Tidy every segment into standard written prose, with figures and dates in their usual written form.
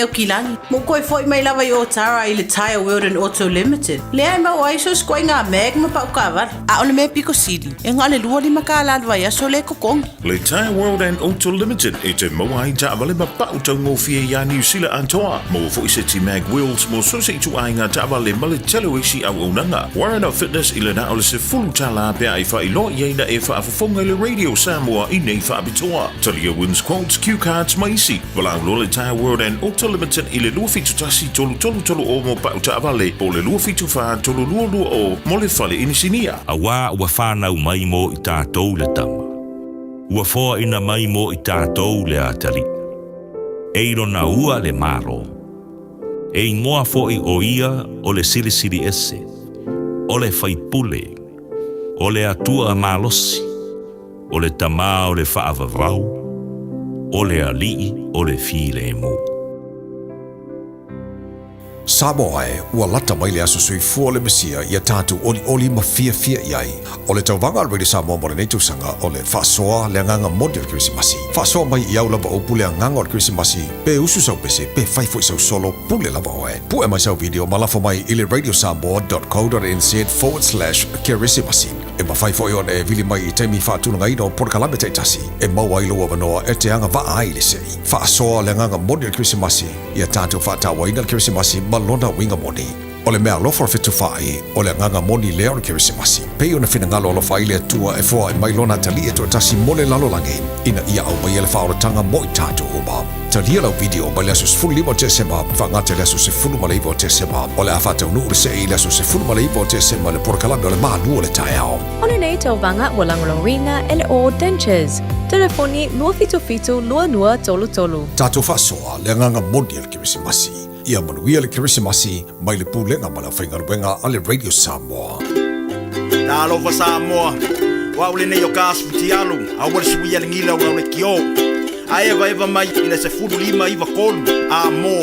Aukilani. Ma ou toe foi mai lava i Otara i le Tyre World and Auto Limited, lea e maua ai so o se ituaiga mag ma pau taavale. A o le mea pito sili, e na o le 25 tala le vaiaso lea e totogi. Le Tyre World and Auto Limited e toe maua ai taavale ma pau taugofie iā Niu Sila atoa. Maua foi seti mag wheels mo so o se ituaiga taavale ma le tele o isi auaunaga. Warren of Fitness i le na o le $10 pe a e faailoa i ai na e faafofoga i le Radio Samoa i nei faapitoa. Talia Wins Quotes, Cue Cards ma isi. Valaau loa le Tyre World and Auto Limited i le 271 3330 mo pau taavale po o le 274 3220 mo le fale inisinia. Auā ua whānau mai mō i tātou le tama. Ua foaina mai mō i tātou le atalii. E i lona ua le Malo. E ingoa foʻi o ia o le Silisili Ese, o le Faipule, o le Atua malosi, o le Tama o le Faavavau, o le Alii o le Filemu. Samoa e, ua lata mai le aso soifua o le Mesia ia tatou olioli ma fiafia i ai. O le tauvaga a le Radio Samoa mo lenei tausaga o le faasoa le agaga moni o le Kerisimasi. Faasoa mai i au lava upu le agaga o le Kerisimasi, pe usu sau pese, pe fai foi sau solo, pule lava oe. Pue mai sau video ma lafo mai i le radiosamoa.co.nz/kerisimasi. E mafai foi ona e vili mai i taimi faatulagaina o polokalame taitasi e maua ai lou avanoa e te agavaa ai i le sei. Faasoa le agaga moni o le Kerisimasi, ia tatou faatauaina le Kerisimasi ma lona uiga moni. O le meaalofa o le fetufaai, o le agaga moni lea o le Kerisimasi. Pei ona finagalo alofa ai le Atua e foai mai lona atalii e toatasi mo le lalolagi, ina ia aumaia le faaolataga mo i tatou uma. Talia lau video mai le aso 15 o Tesema faagata i le aso 19 o Tesema. O le a faataunuu le sei i le aso 19 o Tesema i le polokalame o le Malu o le Taeao. O lenei tauvaga ua lagolagoina e le All Dentures. Telefoni 277 2233. Tatou faasoa le agaga moni o le Kerisimasi. Ia manuia le Kerisimasi mai le Pulega ma le Aufaigaluega a le Radio Samoa. Talofa Samoa, o au lenei o ka asu fitialu, aua le suia le gila o le kio. A evaeva mai i le 15 93 a mo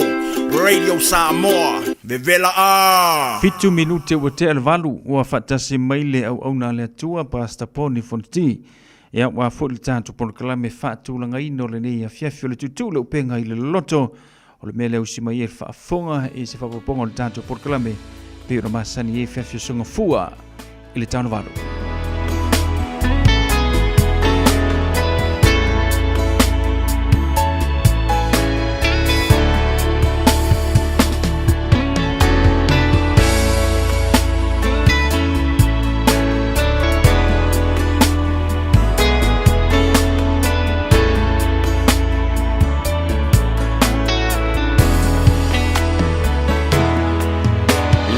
Radio Samoa. Vevela a! Fitu minute ua tea le 8, ua faatasi mai le auauna a le Atua, Pastor Poni Fonoti. Ia, ua foi le tatou polokalame faatulagaina o lenei afiafi o le tuutuu le upega i le loloto. O le mea lea usi mai ai le faafofoga i se faaopoopoga o le tatou polokalame pei ona masani ai fiafi o sogafua i le taona 8.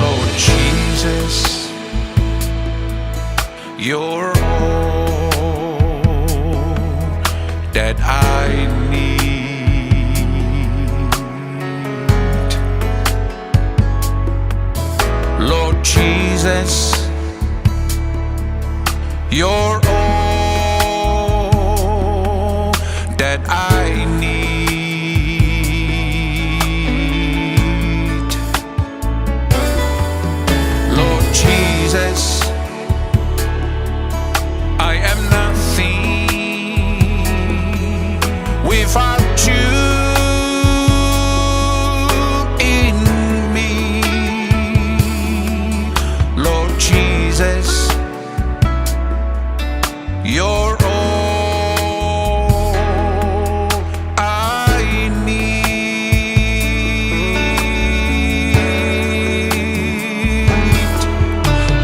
Lord Jesus, you're all that I need. Lord Jesus, you're all that I need. Lord Jesus, I am nothing without you in me. Lord Jesus, you're all I need.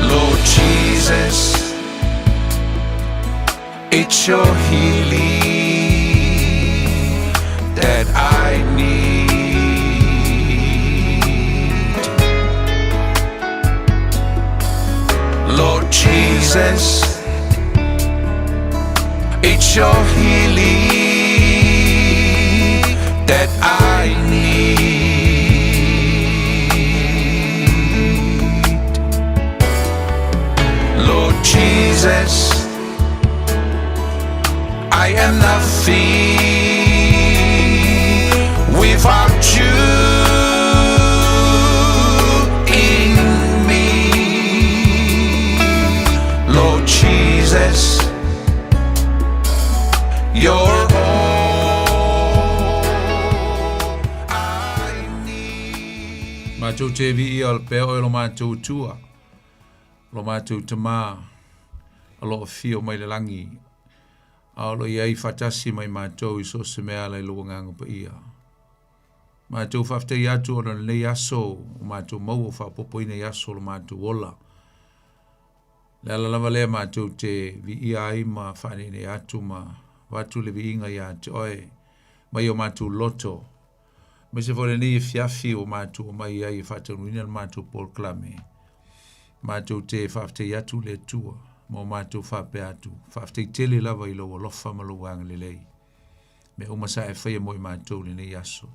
Lord Jesus, it's your healing that I need. Lord Jesus, it's your healing that I need. Lord Jesus, I am nothing without you in me. Lord Jesus, you're all I Matou te viia o le pea oe lo matou Atua, lo matou Tamā, o lo o afio mai le lagi, a o lo o i ai faatasi ma i matou i so o se mea ala i lou Agaga Paia. Matou faafetai atu ona o lenei aso o matou maua faaopoopoina i aso o lo matou ola. Le ala lava lea matou te viia ai ma faaneenee atu ma avatu le viiga ia te oe mai o matou loto. Aemaise foi lenei afiafi ua matou omai ai e faataunuuina le matou polokalame. Matou te faafetai atu i le Atua ma o matou faapea atu, faafetai tele lava i lou alofa ma lou agalelei. Mea uma sa e faia mo i matou i lenei aso.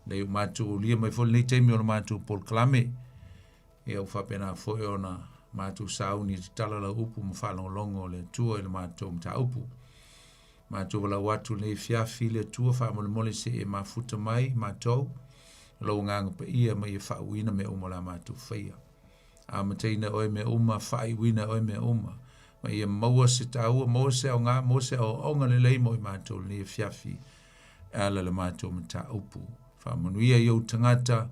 Lei ua matou aulia mai foi lenei taimi o le matou polokalame. Ia ua faapena foi ona matou sauni e tatala lau upu ma faalogologo o le Atua i le matou mataupu. Matou valaau atu lenei afiafi i le Atua faamolemole se i e mafuta mai matou lou agaga paia ma ia faauuina mea uma o le a matou faia. Amataina oe mea uma, faaiuina oe mea uma, ma ia maua se taua, maua se aoga, maua se aoaoga lelei mo i matou lenei afiafi e ala i le matou mataupu. Faamanuia i ou tagata,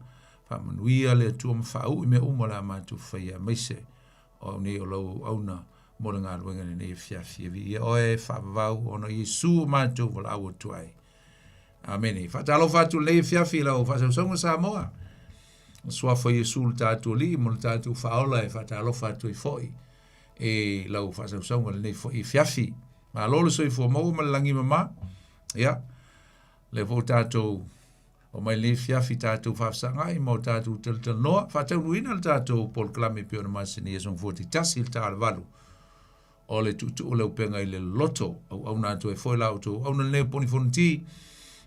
faamanuia le Atua ma faaui mea uma o le a matou faia, aemaise o au nei o lau auauna mo le galuega i lenei afiafi. E viia oe e faavavau ona o Iesu o matou valaau atu ai. Amene. Faatalofa atu lenei afiafi i lau faasausauga Samoa. O suafa o Iesu le tatou Alii ma le tatou Faaola e faatalofa atu ai foi i lau faasausauga lenei foi afiafi. Malo le soifua maua ma le lagi mama. Ia, lea foi tatou o mai lenei afiafi tatou faafesagai ma o tatou talatalanoa, faataunuuina le tatou polokalame e pei ona masani i aso Gafua taitasi i le ta o le 8 o le tuutuu o le upega i le loto. Auauna atu ai foi la outou auauna lenei o Poni Fonoti.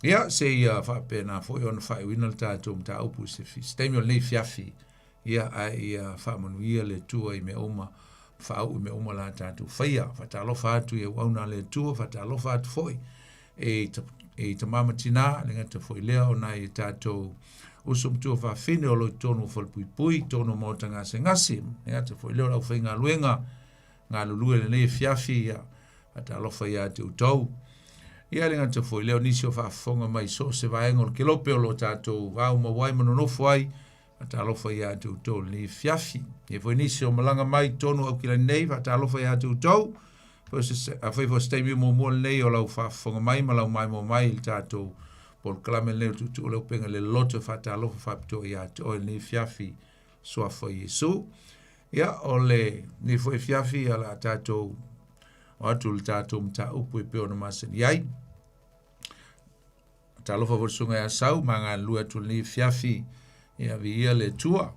Ia, seia faapena foi ona faaiuina le tatou mataupu i se se taimi o lenei afiafi. Ia, ae ia faamanuia le Atua i mea uma, faauu i mea uma la tatou faia. Faatalofa atu i auauna a le Atua, faatalofa atu foi e, e tama ma tinā, le gata foi lea o nai o tatou uso ma tuafafine o lo o i totonu o falepuipui, totonu o maota gasegase, le gata foi lea o le aufaigaluega galulue lenei afiafi, ia, faatalofa ia te outou. Ia le gata foi lea o nisi o faafofoga mai so o se vaega o le kelope o lo o tatou au mau ai ma nonofo ai, faatalofa ia te outou lenei afiafi. Ia foi nisi o malaga mai totonu o Aukilani nei, faatalofa ia te outou. Afai foi o se taimi muamua lenei o lau faafofoga mai ma lau maimoa mai i le tatou polokalame lenei o le Tuutuu o le Upega i le Loto e faatalofa faapitoa ia te oe lenei afiafi suafa o Iesu. Ia, o lenei foi afiafi ia o le a tatou o atu i le tatou mataupu e pei ona masani ai. Talofa foi le susuga ia Sau ma galulue atu i lenei afiafi, ia viia le Atua.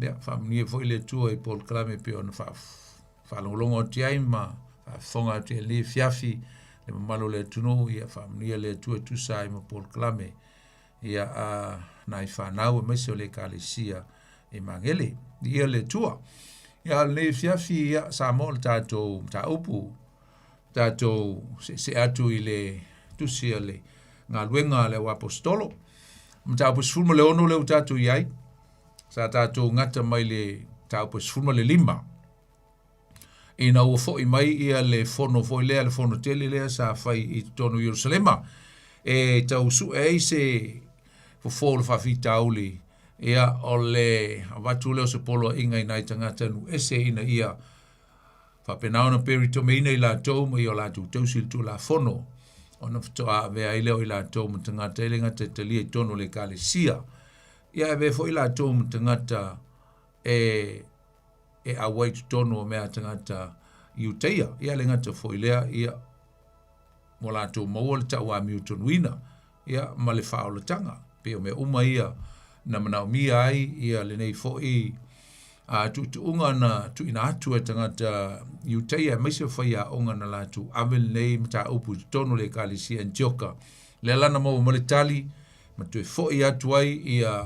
Ia, faamanuia foi le Atua i polokalame e pei ona faalogologo atu i ai ma faafofoga atu i lenei afiafi le mamalu o le atunuu, ia faamanuia le Atua e tusa ai ma polokalame ia a nai fanau aemaise o le Ekalesia i Magele. Viia le Atua. Ia, o lenei afiafi, ia, Samoa le tatou mataupu, tatou seesee atu i le tusi a le galuega a le auaposetolo. Mataupu 16 lea ua tatou i ai, sa tatou gata mai le mataupu 15, ina ua foi mai ia le fono foi lea, le fono tele lea sa fai i totonu o Ierusalema, e tau sue ai se fofo o le faafitauli, ia o le avatu lea o se poloaiga i nai tagata nuu ese ina ia faapena ona peritomeina i latou ma ia o latou tausi i le Tulafono, ona faatoa avea ai lea o i latou ma tagata e le gata e talia i totonu o le Ekalesia, ia e avea foi i latou ma tagata e e auai i totonu o mea a tagata Iutaia. Ia le gata foi lea, ia ua latou maua le tauamiotonuina ia ma le faaolataga. Pei o mea uma ia na manaomia ai ia lenei foi a tuutuuga na tuuina atu e tagata Iutaia aemaise o faiaoga na latou ave lenei mataupu i totonu o le Ekalesia Anitioka. Lea la na maua mai le tali ma toe foi atu ai ia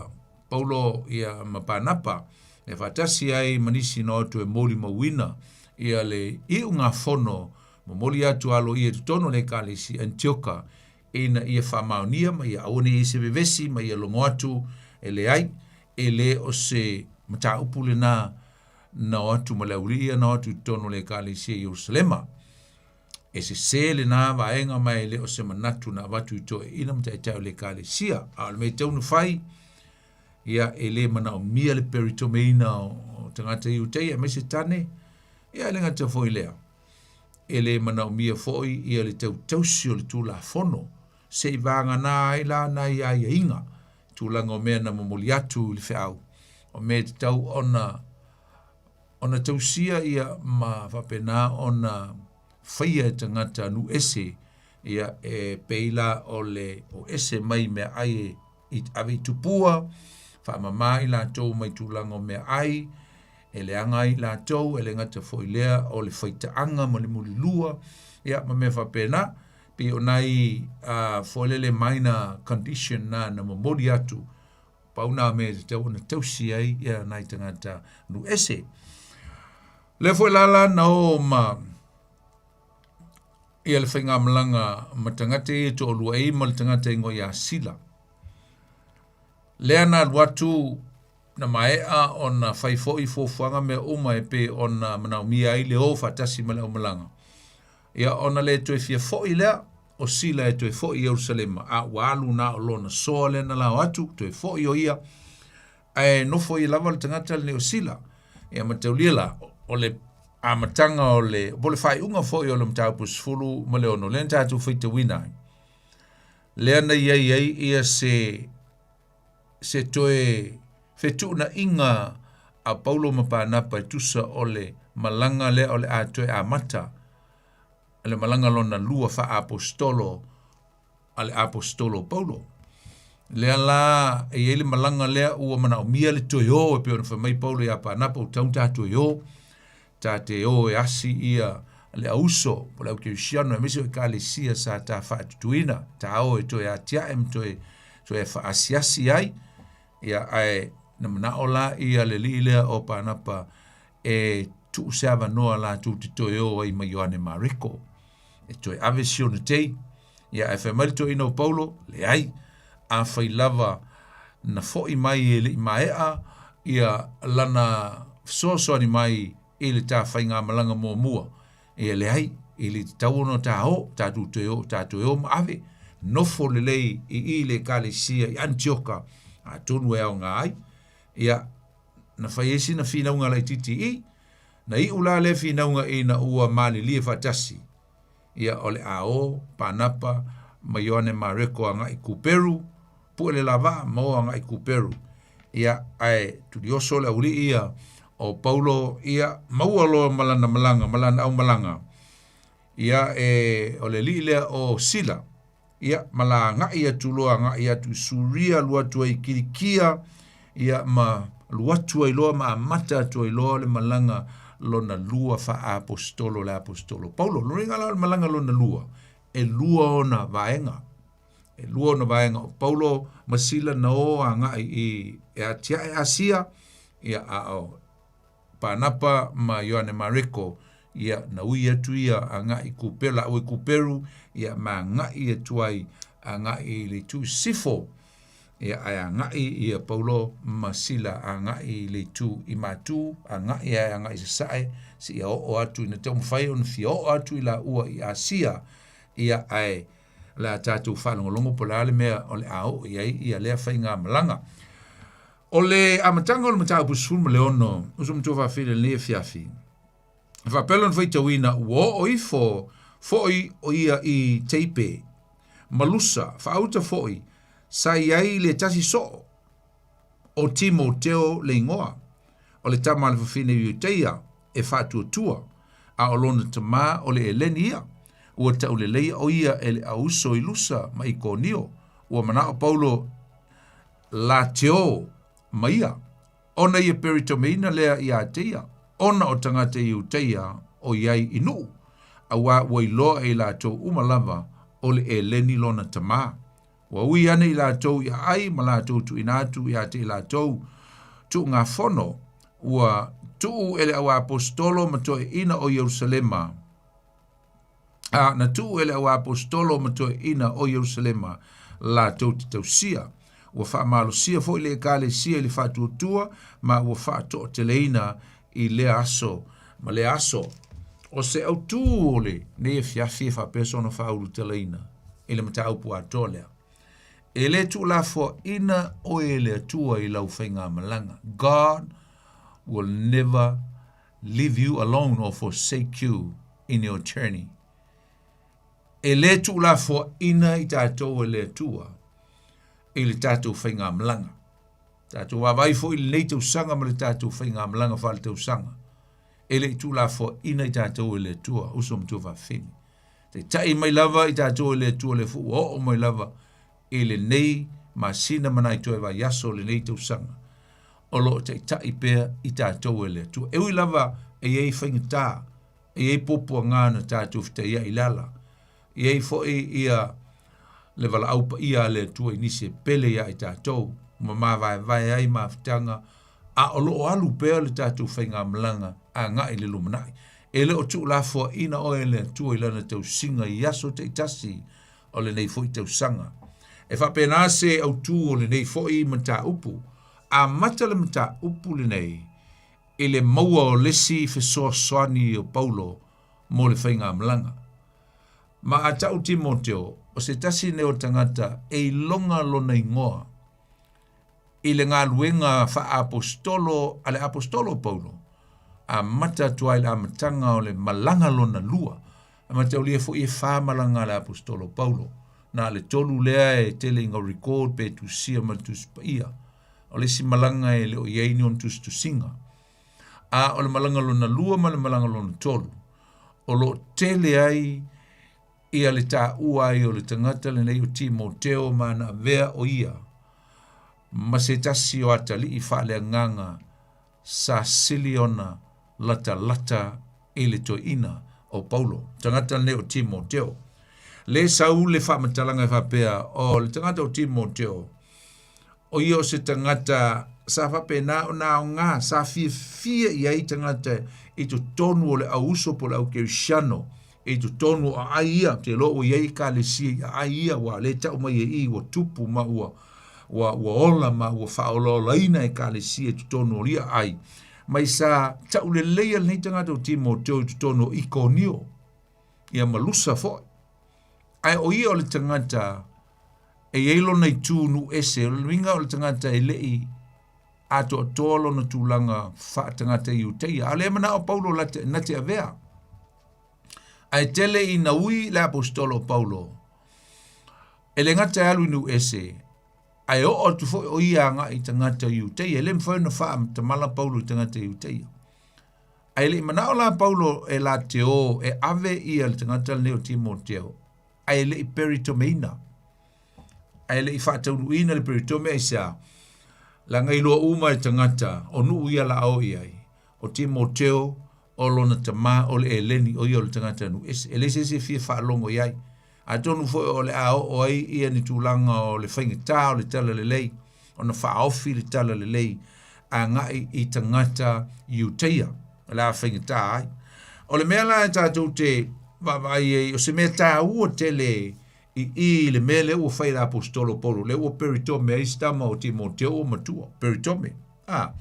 Paulo ia ma Panapa e faatasi ai ma nisi na o atu e molimauina ia le iugafono momoli atu aloaia i totonu o le Ekalesia Anitioka ina ia faamaonia ma ia aua ne i se vevesi ma ia logo atu e leai, e le o se mataupu lena na o atu ma le aualii ia na o atu i totonu o le Ekalesia i Ierusalema. E sese lena vaega ma e le o se manatu na avatu i toeaiina ma taitai o le Ekalesia, a o le mea e tatau ona fai, Ia, e lē manaomia le peritomeina o tagata Iutaia aemaise tane, ia e le gata foi i lea, e lē manaomia foi ia le tautausi o le Tulafono, se i vagana ai la nai aiaiga, tulaga o mea na momoli atu i le feau, o mea e tatau ona ona tausia ia ma faapena ona faia e tagata nuu ese, ia e pei la o le o ese mai meaai e i ave i tupua, faamama i latou mai tulaga o meaai, e leaga ai latou, e le gata foi i lea o le faitaaga ma le mulilua, ia ma mea faapena. Pei o nai foi lele minor condition na na momoli atu, pau na mea e tatau ona tausi ai ia nai tagata nuu ese. Lea foi la la na o ma ia le faigamalaga ma tagata ia e toalua ai ma le tagata ingoa ia Sila. Lea na alu atu na maea ona fai foi fuafuaga mea uma e pei ona manaomia ai le o faatasi ma le aumalaga. Ia ona le toe fia foi lea o Sila e toe foi i Ierusalema, a ua alu na o lona soa lea na lao atu, toe foi o ia, ae nofo ia lava le tagata lenei o Sila. Ia mataulia la, o le amataga o le, po o le faaiuga foi o le mataupu 16, lea na tatou faitauina ai, lea na i ai ai ia se, se toe fetuunaiga a Paulo ma Panapa e tusa o le malaga lea o le a toe amata, le malaga lona lua faaapostolo a le aposetolo o Paulo. Lea la e i ai le malaga lea ua manaomia le toe o e pei ona fai mai Paulo iā Panapa ua tatau ona tatou o, ta te o e asi ia le auso po o le aukerisiano aemaise o ekalesia sa ta faatutuina, ta o e toe atiae ma toe toe faasiasi ai. Ia ae na manao la ia le alii lea o Panapa e tuu se avanoa latou te toe o ai ma Ioane Mareko e toe ave si ona tei. Ia ae fai mai le toeaina o Paulo, leai, afai lava na fo'i mai e le i maea ia lana fesoasoani mai i le ta faigamalaga muamua, ia leai, e le tatau ona ta o, tatou toe o, ta toe o ma ave, nofo lelei i i le ekalesia i Anitioka, atonu e aoga ai. Ia, na fai ai sina finauga laitiiti i i, na iu la lea finauga ina ua malilie faatasi, ia o le a o Panapa ma Ioane Mareko agai i Kuperu, pue le lavaa ma o agai i Kuperu. Ia, ae tulioso le aualii ia o Paulo, ia maua loa ma lana malaga, ma lana aumalaga. Ia, e, o le alii lea o Sila, ia, ma la agai atu loa, agai atu i Suria, alu atu ai i Kilikia, ia, ma alu atu ai loa ma amata atu ai loa le malaga lona lua faaapostolo le aposetolo Paulo. Lona uiga la o le malaga lona lua, e lua ona vaega. E lua ona vaega o Paulo ma Sila na o agai i e atiae Asia, ia a o Panapa ma Ioane Mareko, ia na ui atu ia agai i Kuperu, lāua i Kuperu, ia ma agai atu ai agai i le itu i sisifo. Ia ae agai ia Paulo ma Sila agai i le itu i Matu, agai ae agai i sasae, seia oo atu ina taumafai ona fia oo atu i laua i Asia, ia ae o le a tatou faalogologo po o le a le mea o le a oo i ai ia lea faigamalaga. O le amataga o le mataupu 16, uso matua faafetai i lenei afiafi, e faapea lona faitauina ua oo ifo foi o ia i Teipe, ma Lusa, faauta foi, sa i ai le tasi soo, o Timoteo le igoa, o le tama a le fafine Iutaia e faatuatua, a o lona tamā o le Eleni ia. Ua tauleleia o ia e le auso i Lusa ma Ikonio. Ua manao Paulo la te o ma ia, ona ia peritomeina lea iā te ia, ona o tagata Iutaia o i ai i nuu, auā ua iloa e i latou uma lava o le Eleni lona tamā. Ua ui ane i latou i aai ma latou tuuina atu iā te i latou tuugafono, ua tuu e le auaposetolo ma toeaiina o Ierusalema, a na tuu e le auaposetolo ma toeaiina o Ierusalema latou te tausia. Ua faamalosia foi le ekalesia i le faatuatua ma ua faatoateleina i lea aso ma lea aso. O se autū o lenei afiafi e faapea sona faaulutalaina i le mataupu atoa lea. E le tuulafoaina oe e le Atua i lau faigamalaga. God will never leave you alone or forsake you in your journey. E le tuulafoaina i tatou e le Atua i le tatou faigamalaga. Tatou vaavaai foi i lenei tausaga ma le tatou faigamalaga faaletausaga. E le i tuulafoaina i tatou e le Atua, uso ma tuafafine. Taitai mai lava i tatou e le Atua lea foi ua oo mai lava i lenei masina ma nai toe vaiaso o lenei tausaga. O lo o taitai pea i tatou e le Atua. E ui lava e i ai faigata, e i ai puapuaga na tatou fetaiai i le ala. E i ai foi ia le valaau paia a le Atua i nisi e pele ia i tatou, ma mavaevae ai mafutaga, a o lo o alu pea le tatou faigamalaga agai i le lumanai. E le o tuulafoaina oe e le Atua i Lana tausiga i aso taitasi o lenei foi tausaga. E faapena se autū o lenei foi mataupu. Amata le mataupu lenei i le maua o le isi fesoasoani o Paulo mo le faigamalaga. Ma a ta'u Timoteo, o se tasi nei o tagata e iloga lona igoa i le galuega faaapostolo a le aposetolo o Paulo, amata atu ai i le amataga o le malaga lona lua. E mataulia foi e fa malaga a le aposetolo o Paulo. Na o le tolu lea e tele ina record pe tusia ma le Tusi Paia. O le isi malaga e le o i ai ni ona tusitusiga. A o le malaga lona lua ma le malaga lona tolu, o lo o tele ai ia le taua ai o le tagata lenei o Timoteo ma ana avea o ia ma se tasi o atalii faaleagaga sa sili ona latalata i le toeaina o Paulo, tagata lenei o Timoteo. Le sau le faamatalaga e faapea, o le tagata o Timoteo, o ia o se tagata sa faapena ona aoga, sa fiafia i ai tagata i totonu o le au uso po o le au kerisiano, i totonu o aai ia, te iloa ua i ai ekalesia i aai ia, ua le tau mai e i ua tupu ma ua, ua, ua ola ma ua faaolaolaina ekalesia i totonu o ia aai. Mai sa tauleleia lenei tagata o Timoteo i totonu o Ikonio, ia ma Lusa foi. Ae o ia o le tagata e i ai lona itu nuu ese, o le uiga o le tagata e le i atoatoa lona tulaga faatagata Iutaia. A o lea e manao Paulo late, na te avea. Ae tele ina ui le aposetolo o Paulo, e le gata e alu i nuu ese, ae oo atu foi o ia agai i tagata Iutaia. E le mafai ona faatamala Paulo i tagata Iutaia. Ae le i manao la Paulo e la te o e ave ia le tagata lenei o Timoteo, ae le i peritomeina. Ae le i faataunuuina le peritome aisea? Leaga iloa uma e tagata o nuu ia la o i ai. O Timoteo o lona tama o le Eleni, o ia o le tagata nuu ese. E leai se isi e fia faalogo i ai. Atonu foi o le a oo ai ia ni tulaga o le faigata o le talalelei, ona faaofi le talalelei agai i tagata Iutaia, o le a faigata ai. O le mea la e tatou te vaavaai ai, o se mea taua tele i i i le mea lea ua fai e le aposetolo o Paulo, lea ua peritome ai si tama o Timoteo ua matua, peritome. A,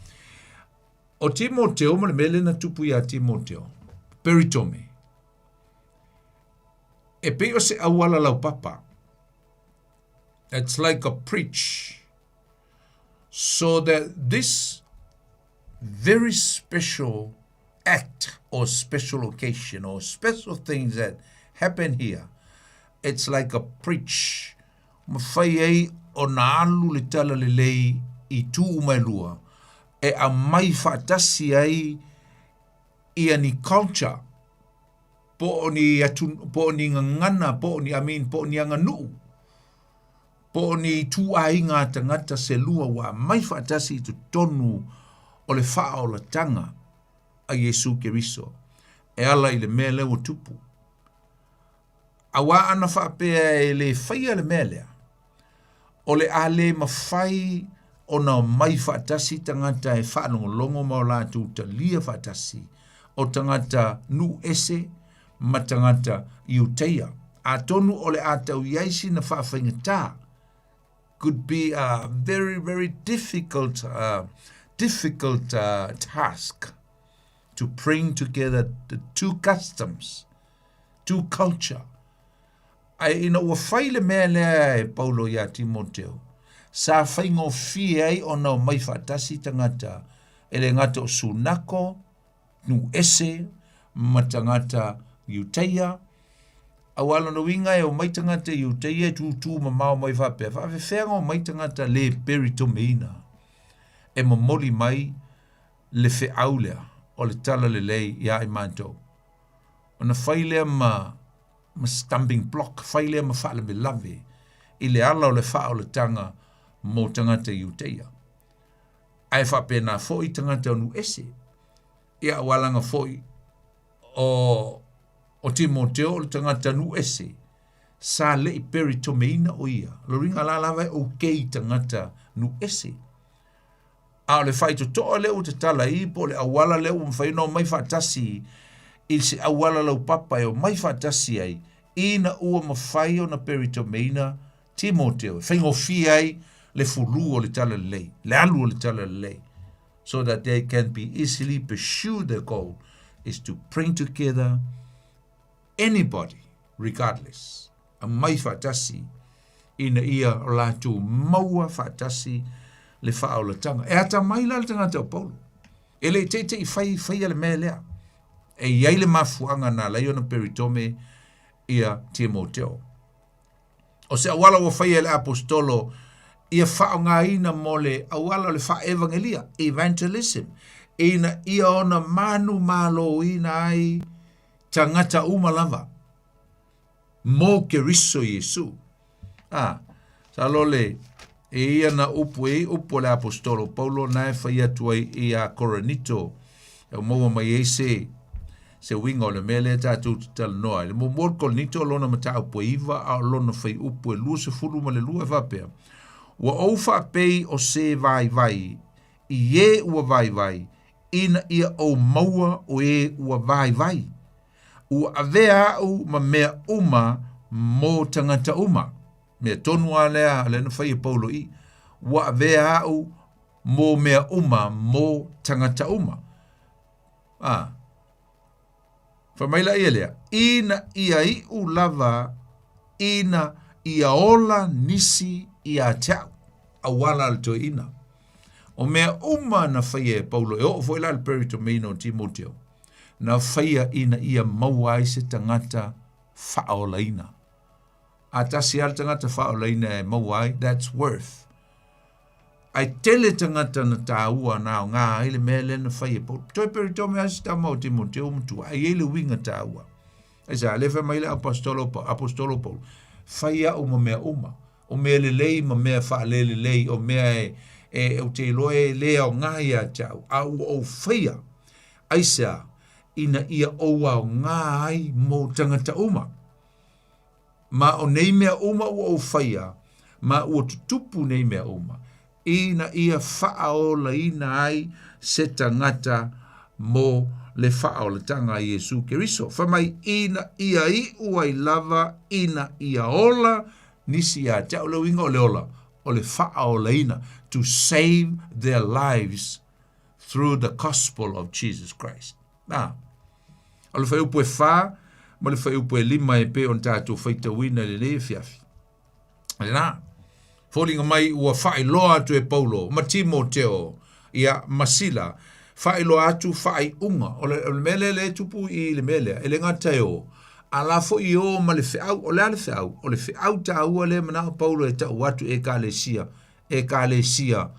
o Timoteo ma le mea lea na tupu iā Timoteo, peritome. E pei o se auala laupapa. It's like a preach. So that this very special act or special occasion or special things that happen here, it's like a preach. Mafai ai ona alu le talalelei i itu uma e lua, e aumai faatasi ai ia ni culture po o ni atu, po o ni gagana, po o ni, I mean, po o ni aganuu, po o ni ituaiga a tagata se lua ua aumai faatasi i totonu o le faaolataga a Iesu Keriso e ala i le mea lea ua tupu. Auā ana faapea e le faia le mea lea, o le a le mafai ona omai faatasi tagata e faalogologo ma o latou talia faatasi o tagata nuu ese ma tagata Iutaia. Atonu o le a tau i ai sina faafaigata, could be a very, very difficult, difficult task to bring together the two customs, two culture. Ae ina ua fai le mea lea e Paulo iā Timoteo, sa faigofie ai ona omai faatasi tagata e le gata o Sunako, nuu ese ma tagata Iutaia, auā lona uiga e omai tagata Iutaia e tūtū mamao mai faapea, faafefea ona omai tagata le peritomeina e momoli mai le feau lea o le talalelei iā i matou. Ona fai lea ma ma stumbling block, fai lea ma faalavelave i le ala o le faaolataga mo tagata Iutaia. Ae faapena foi tagata o nuu ese. Ia aua leaga foi o o Timoteo o le tagata nuu ese sa le i peritomeina o ia. Lona uiga la lava e okay tagata nuu ese. A o le faitotoa lea ua tatala i po o le auala lea ua mafai ona omai faatasi i se auala laupapa e omai faatasi ai ina ua mafai ona peritomeina Timoteo e faigofie ai le fulu o le talalelei, le alu o le talalelei, so that they can be easily pursue their goal is to bring together anybody regardless aumai faatasi ina ia o latou maua faatasi le faaolataga. E atamai la le tagata o Paulo. E le i teitei fai faia le mea lea. E i ai le mafuaaga na ala ai ona peritome ia Timoteo. O se auala ua faia e le aposetolo ia faaaogaina mo le auala o le faaevagelia, evangelism, ina ia ona manumaloina ai tagata uma lava mo Keriso Iesu. A, sa lo le, e ia na upu e upu o le aposetolo Paulo na e fai atu ai ia Korinito, e maua mai ai se se uiga o le mea lea tatou te talanoa ai. Le muamua o le Korinito o lona mataupu e 9 a o lona fuaiupu e 22 e faapea, Ua ou faapei o se vaivai i e ua vaivai, ina ia ou maua o e ua vaivai. Ua avea au ma mea uma mo tagata uma. Mea tonu lava lea lea na fai e Paulo i, ua avea au mo mea uma mo tagata uma. A, fai mai la ia lea, ina ia iʻu lava ina ia ola nisi iā te au, auala a le toeaina. O mea uma na faia e Paulo, e oo foi la le peritomeina o Timoteo, na faia ina ia maua ai se tagata faaolaina. A tasi lava le tagata faaolaina e maua ai, that's worth. Ae tele tagata na tāua na aoga ai le mea lea na fai e Paulo. Toe peritome lava si tama o Timoteo matua, ae i ai le uiga tāua. Aisea, lea fai mai le apostolo, apostolo Paulo, fai au ma mea uma, o mea lelei ma mea faalelelei, o mea e, e, ou te iloa e le aoga ia te au, a ua ou faia, aisea, ina ia ou aoga ai mo tagata uma. Ma o nei mea uma ua ou faia, ma ua tutupu nei mea uma, ina ia faaolaina ai se tagata mo le faaolataga a Iesu Keriso. Fai mai, ina ia iu ai lava, ina ia ola nisi ia te au. Le uiga o le ola, o le faaolaina, to save their lives through the gospel of Jesus Christ. Nā, o le fuaiupu e 4 ma le fuaiupu e 5 e pei ona tatou faitauina i lenei afiafi. Lena, foliga mai ua faailoa atu e Paulo ma Timoteo, ia, ma Sila, faailoa atu faaiuga. O le, o le mea lea lea e tupu i le mea lea, e le gata e o, a la foi e o ma le feau. O le a le feau? O le feau taua lea e manao Paulo e tau atu e Ekalesia, Ekalesia,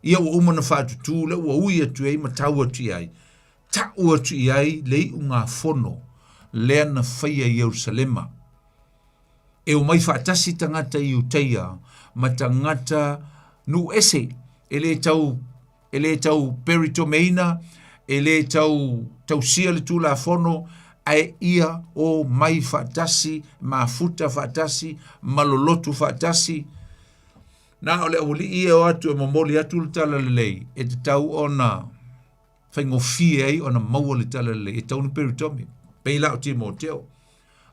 ia ua uma ona faatutū lea ua ui atu ai ma tau atu i ai, tau atu i ai le iugafono lea na faia i Ierusalema. E omai faatasi tagata Iutaia ma tagata nuu ese, e le tau, e le tau peritomeina, e le tau tausia le Tulafono, ae ia omai faatasi, mafuta faatasi, malolotu faatasi. Na o le aualii e o atu e momoli atu le talalelei, e tatau ona faigofie ai ona maua le talalelei, e tatau ona peritomi, pei la o Timoteo.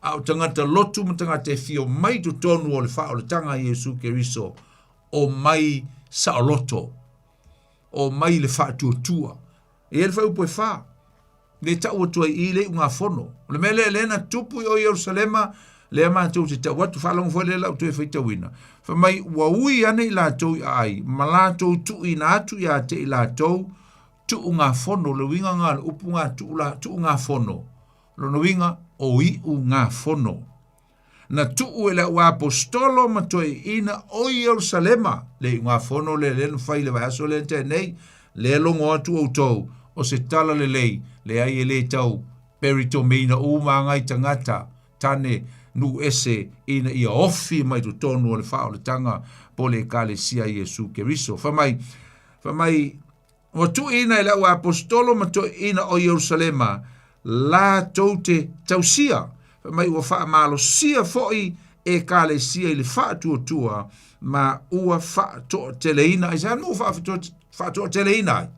A o tagata lotu ma tagata e fia omai i totonu o le faaolataga a Iesu Keriso, omai saoloto, omai i le faatuatua. E i ai le fuaiupu e 4, le tau atu ai i le iugafono. O le mea lea, lea na tupu i o Ierusalema, Lea matou te tau atu, faalogo foi lea lau toe faitauina. Fai mai, ua ui ane i latou i aai, ma latou tuuina atu ia te i latou tuugafono, le uiga nga le upu nga tuula, tuugafono. Lona uiga, o iugafono. Na tuu e le auaposetolo ma toeaiina o Ierusalema le iugafono lea lea na fai i le vaiaso lea na tea nei, lea logo atu outou, o se tala lelei, leai e le tau peritomeina uma ngai tagata tane nuu ese ina ia ofi mai totonu o le faaolataga po le Ekalesia a Iesu Keriso. Fai mai, fai mai, Ua tuuina e le auaposetolo ma toeaiina o Ierusalema latou te tausia, fai mai ua faamalosia foi Ekalesia i le faatuatua ma ua faatoateleina. Aisea nuu faatoateleina ai?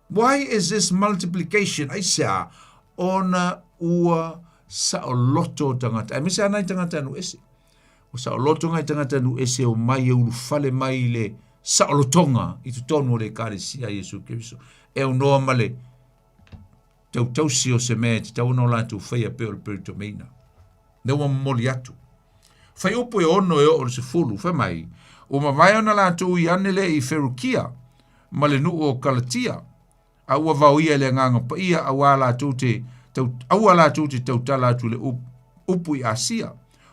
Why is this multiplication? Aisea? Ona ua saoloto tagata. Aemaise lava nai tagata nuu ese. Ua saoloto ngai tagata nuu ese o mai e ulufale mai i le saolotoga i totonu o le Ekalesia a Iesu Keriso. E aunoa ma le tautausi o se mea e tatau ona o latou faia pei o le peritomeina. Lea ua momoli atu. Faiupu e 6 e oo i le 10, fai mai, ua mavae ona latou i ane lea i Ferukia ma le nuu o Kalatia, a ua vaoia e le Agaga Paia auā latou te tau, aua latou te tautala atu i le upu i Asia.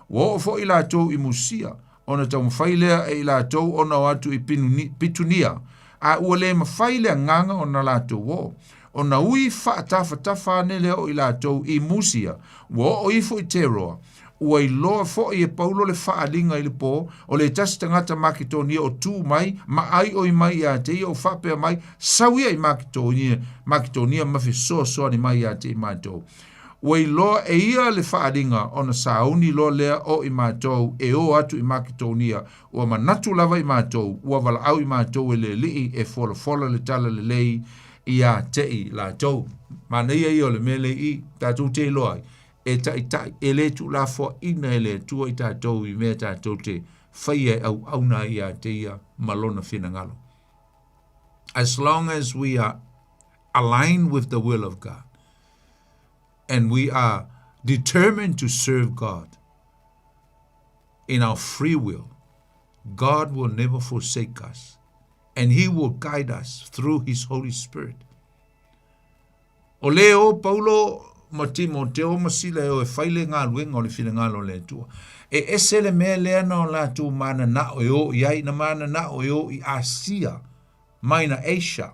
Ua oo foi latou i Musia, ona taumafai lea e i latou ona o atu i Pitunia, a ua le mafai le agaga ona latou oo. Ona ui faatafatafa ane lea o i latou i Musia, ua oo ifo i Teroa. Ua iloa foi e Paulo le faaaliga i le po, o le tasi tagata Maketonia o tu mai ma aioi mai ia te ia o faapea mai, Sau ia i Maketonia, Maketonia ma fesoasoani mai ia te i matou. Ua iloa e ia le faaaliga ona sauni loa lea o i matou e o atu i Maketonia, ua manatu lava i matou, ua valaau i matou e le Alii e folafola le tala lelei ia te i latou. Manaia ia o le mea lea i tatou te iloa ai, e taitai, e le tuulafoaina e le Atua i tatou i mea tatou te faia e auauna ai ia te ia ma lona finagalo. As long as we are aligned with the will of God and we are determined to serve God in our free will, God will never forsake us and He will guide us through His Holy Spirit. O le o Paulo ma Timoteo ma Sila e o e fai le galuega o le finagalo o le Atua. E ese le mea lea na o latou mananao e o i ai, na mananao e o i Asia, mai na Asia.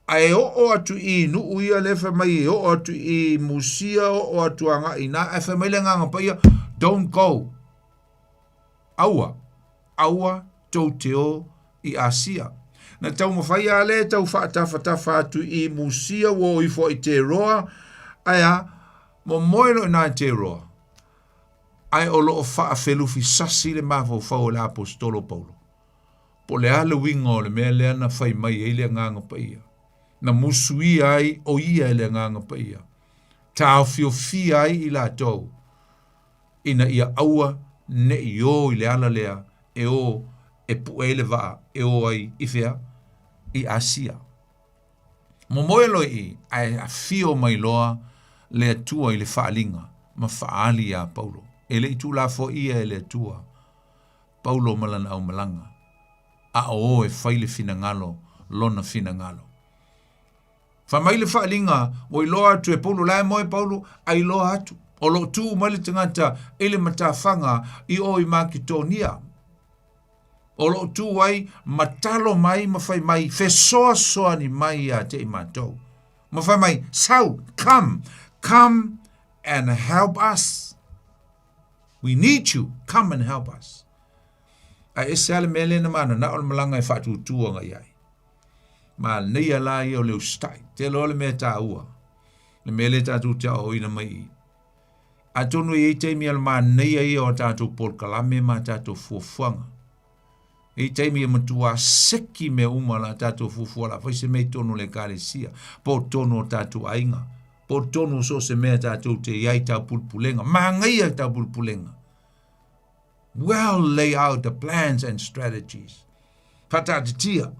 Ae oo atu i nuu ia lea fai mai e oo atu i Musia, oo atu agai i ina, ae fai mai le Agaga Paia, don't go. Aua, aua tou te o i Asia. Na taumafai lava lea e tau faatafatafa atu i Musia ua o ifo ai Teroa, ae a, momoe loa i ina i Teroa. Ae o lo o faafelufisasi le mafaufau o le Aposetolo Paulo. Po o le a le uiga o le mea lea na fai mai ai le Agaga Paia, na musuia ai o ia e le Agaga Paia, taofiofia ai i latou ina ia aua ne i o i le ala lea e o e pue ai le vaa e o ai i fea? I Asia. Momoe loa i i, ae afio mai loa le Atua i le faaaliga ma faaali iā Paulo. E le i tuulafoaia e le Atua Paulo ma lana aumalaga, a o o e fai le finagalo lona finagalo. Fai mai le faaaliga, ua iloa atu e Paulo, la e moe Paulo, a iloa atu. O lo o tu mai le tagata i le matafaga i o i Maketonia. O lo o tu ai ma talo mai ma fai mai, fesoasoani mai ia te i matou. Ma fai mai, sau, come, come and help us. We need you, come and help us. Ae ese lava le mea lea na mananao le malaga e faatuatua agai ai. Manaia la ia o le usitai. Tele o le mea taua. Le mea lea tatou te aoaoina mai i. Atonu e i ai taimi a le manaia ia o tatou polokalame ma tatou fuafuaga. E i ai taimi e matua seki mea uma la tatou fuafua la fai se mea i totonu o le ekalesia, po o totonu o tatou aiga, po o totonu o so o se mea tatou te i ai taupulepulega, manaia taupulepulega. Well lay out the plans and strategies. Whataatitia,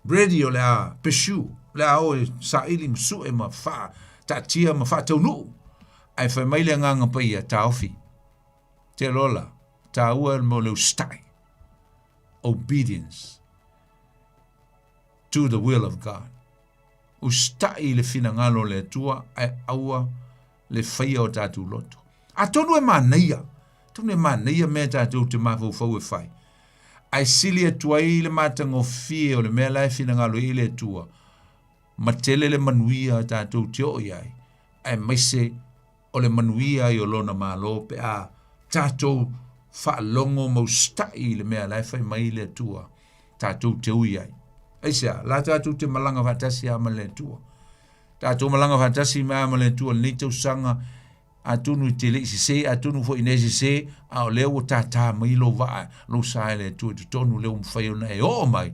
ready o le a pursue, le a o e saili ma sue ma whaataatia ma whaataunuu. Ae fai mai le Agaga Paia, Taofi, te lola, tāua mo le usitai. Obedience to the will of God. Usitai i le finagalo o le Atua, ae aua le faia o tātou loto. Atonu e manaia, atonu e manaia mea tātou te mafaufau e fai. Ae sili atu ai le matagofie o le mea la e finagalo i le Atua, ma tele le manuia tātou te oo i ai, aemaise o le manuia i o lona Malo pe a tātou faalogo ma usitai i le mea la e fai mai le Atua tātou te ui ai. Aisea, la tātou te malaga faatasi a ma le Atua. Tātou malaga faatasi ma ma le Atua lenei tausaga, atonu i te le'i sesē, atonu foi ina e sesē, a o lea ua tātā mai lou vaa, lou sa e le Atua i totonu, lea ua mafai ona e oo mai,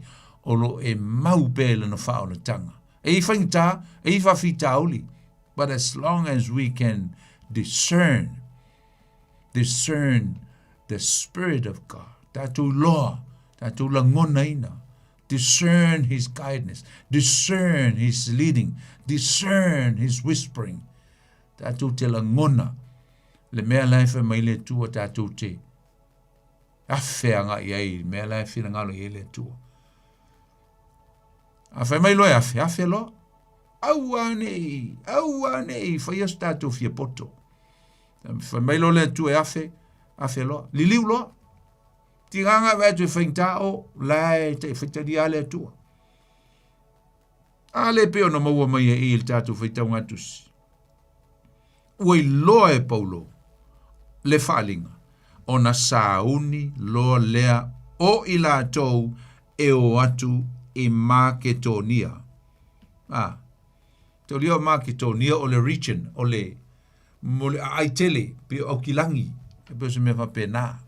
o lo o e mau pea i lana faaolataga. E i faigata, e i faafitauli, but as long as we can discern, discern the Spirit of God, tātou loa, tātou lagonaina, discern His guidance, discern His leading, discern His whispering, Tātou te lagona le mea la e whai mai le Atua tātou te awhe anga i ai, le mea la e whinangalo i ai le Atua. A whai mai loa e awhe, awhe loa. Aua nei, aua nei, whai asu tātou whia poto. Whai mai loa le Atua e awhe, awhe loa. Liliu loa. Tinganga wea atu e whaingta o, la e te whaitari a le Atua. A le pei ona maua mai e i le tatou faitauga tusi. Ua iloa e Paulo le faaaliga, ona sauni loa lea o i latou e o atu i Maketonia. A, taulia o Maketonia o le region, o le, mo le aai tele, pei o Aukilagi, e pei o se mea faapena.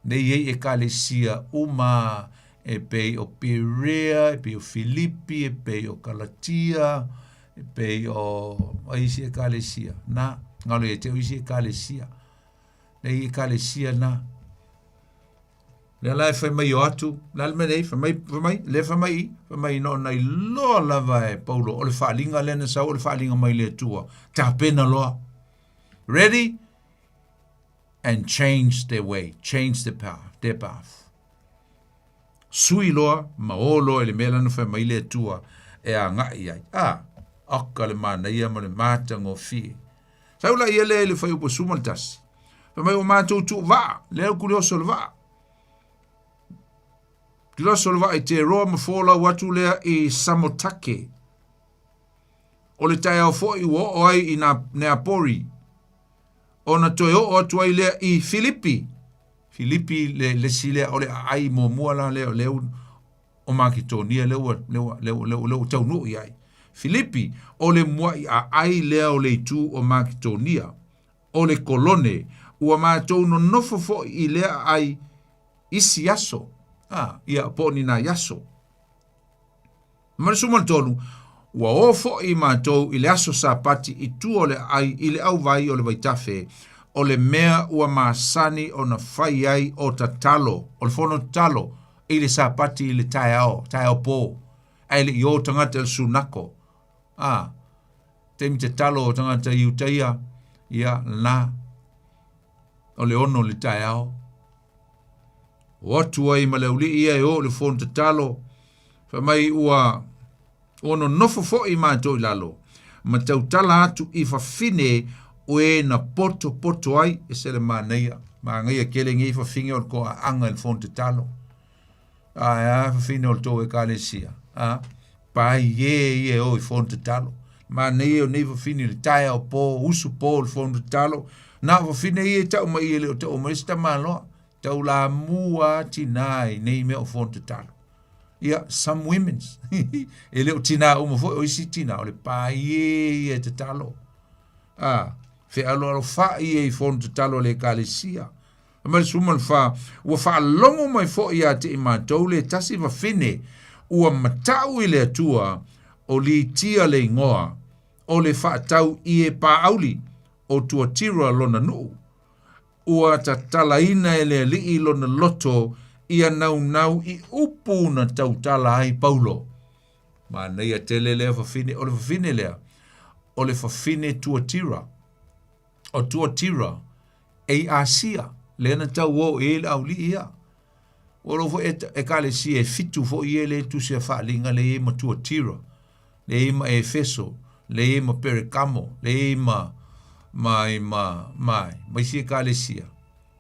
Nei ai ekalesia uma e pei o Perea, e pei o Filipi, e pei o Kalatia, e pei o ai isi ekalesia. Na, ngalo ia te au isi ekalesia. Nei ekalesia na. Lea la e fai mai o atu, la le mea nei, fai mai, fai mai, le fai mai, fai mai no nai loa lava e Paulo, o le faaaliga lea na sau, o le faaaliga mai le Atua. Tapena loa. Ready? And change their way, change their path, their path. Sui loa, ma o loa i le mea lana fai mai le Atua e agai ai. A, oka le manaia ma le matagofie. Sau la ia lea i le fuaiupu 11. Fai mai o mātou tuu vaa, lea ku le oso le vaa. Ki le oso le vaa i te roa ma folau atu lea i Samotake. O le taeao foi ua oo ai i nā Neapori. Ona toe oo atu ai lea i Filipi. Filipi le, le isi lea o le aai muamua la lea o lea o Maketonia lea ua, lea ua, lea ua, lea ua, lea ua taunuu i ai. Filipi, o le mua'i aai lea o le itu o Maketonia, o le Kolone, ua matou nonofo foi i lea aai isi aso, a, ia, po o ni nai aso. Ma le 13, ua o foi matou i le aso Sapati i tua o le aai i le auvai o le vaitafe, o le mea ua masani ona fai ai o tatalo, o le fono tatalo i le Sapati i le taeao, taeao pō, ae le i o tagata i le sunako. A, taimi tatalo o tagata i Iutaia, ia, lena, o le 6 i le taeao. O atu ai ma le auli'i ia e o i le fono tatalo, fai mai ua ua nonofo foi matou i lalo, ma tautala atu i fafine o e na potopoto ai, ese le manaia, manaia tele nei fafine o le toaaga i le fono tatalo. Ae a fafine o le tou ekalesia, a, pai e ia e o i fono tatalo. Manaia o nei fafine i le taeao po, usu po i le fono tatalo, na o fafine ia e tau mai e le o tau mai se tamaloa, tau lamu a tinā i nei mea o fono tatalo. Ia, some women's. E le o tinā uma foi, o isi tinā, o le pai e ia e tatalo. A, fealoalofai ia i fono tatalo a le ekalesia. Ma le 14, ua faalogo mai foi ia te i matou le tasi fafine ua mata'u i le Atua, o Litia le igoa, o le faatau ie pāauli o Tuatira lona nuu. Ua tatalaina e le Alii lona loto ia naunau i upu na tautala ai Paulo. Manaia tele lea fafine, o le fafine lea, o le fafine Tuatira. O Tuatira, e i Asia, lea na tauō i ai le ʻAuliʻi ia. Ua iloa foi Ekalesia e fitu foi ia lea e tusi a faaaliga lea e i ai ma Tuatira, lea e i ai ma Efeso, lea e i ai ma Perekamo, lea e i ai ma, ma, ma, ma, ma isi Ekalesia.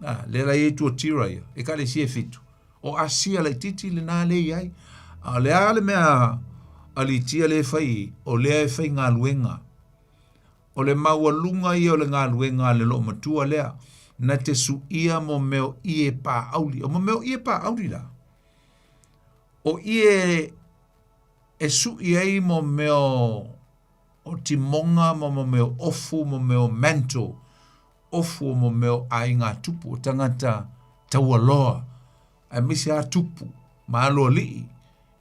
A, lea la e i ai Tuatira ia, Ekalesia e fitu. O Asia laitiiti lena lea e i ai. A o le a le mea a Litia lea e fai i, o lea e faigaluega. O le maualuga ia o le galuega a le loomatua lea, na te suia mo mea o ie pāʻauli. O mo mea o ie pāʻauli la, o ie e suʻi ai mo mea o timoga ma mo mea o ofu, mo mea o mantle, ofu o mo mea o aiga tupu, o tagata taualoa, aemaise lava tupu ma aloalii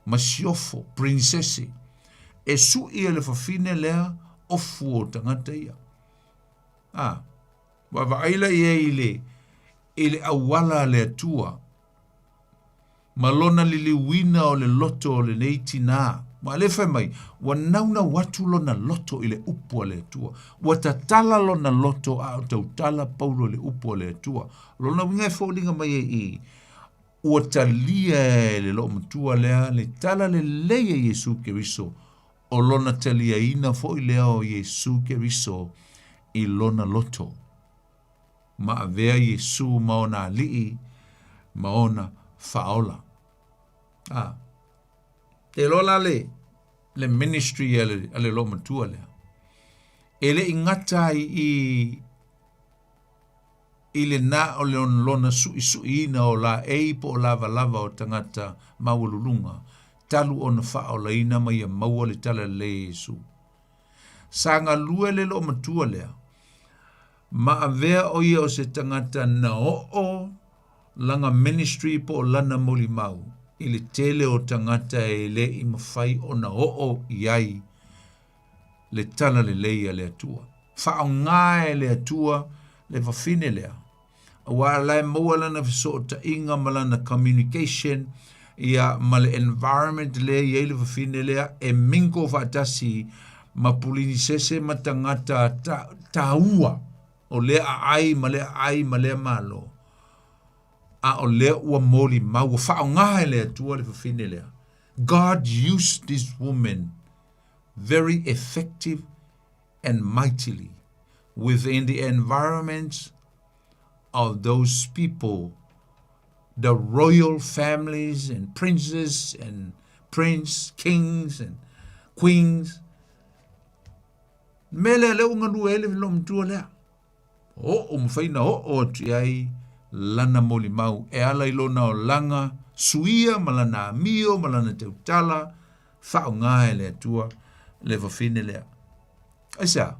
ma siofo, prinsese. E suʻi e le fafine lea ofu o tagata ia. A, vaavaai la i ai i le, i le auala a le Atua ma lona liliuina o le loto o lenei tinā. Ua le fai mai, ua naunau atu lona loto i le upu a le Atua. Ua tatala lona loto a o tautala Paulo i le upu a le Atua. Lona uiga e foliga mai ai i, ua talia e le loomatua lea le tala lelei a Iesu Keriso, o lona taliaina foi lea o Iesu Keriso i lona loto. Ma avea Iesu ma ona alii ma ona faaola. A, te iloa la le, le ministry a le, a le loomatua lea. E le i gata ai i i le na o le lona suʻisuʻiina o laei po o lavalava o tagata maualuluga, talu ona faaolaina ma ia maua le talalelei e Iesu. Sa galue le loomatua lea, ma avea ʻo ia o se tagata na oo lana ministry po o lana molimau i le tele o tagata e le i mafai ona oo i ai le talalelei a le Atua. Faaaoga e le Atua le fafine lea, auā la e maua lana fesootaiga ma lana communication ia ma le environment lea e i ai le fafine lea e mingle faatasi ma pulinisese ma tagata ta, taua o lea aai ma lea aai ma lea malo. A o lea ua molimau, ua faaaoga e le Atua le fafine lea. God used this woman very effective and mightily within the environments of those people, the royal families and princes and prince, kings and queens. Me lea lea ua galue ai le loomatua lea. Oo mafai ona oo atu i ai lana molimau e ala i lona olaga suia ma lana amio ma lana tautala faaaoga e le Atua le fafine lea. Aisea?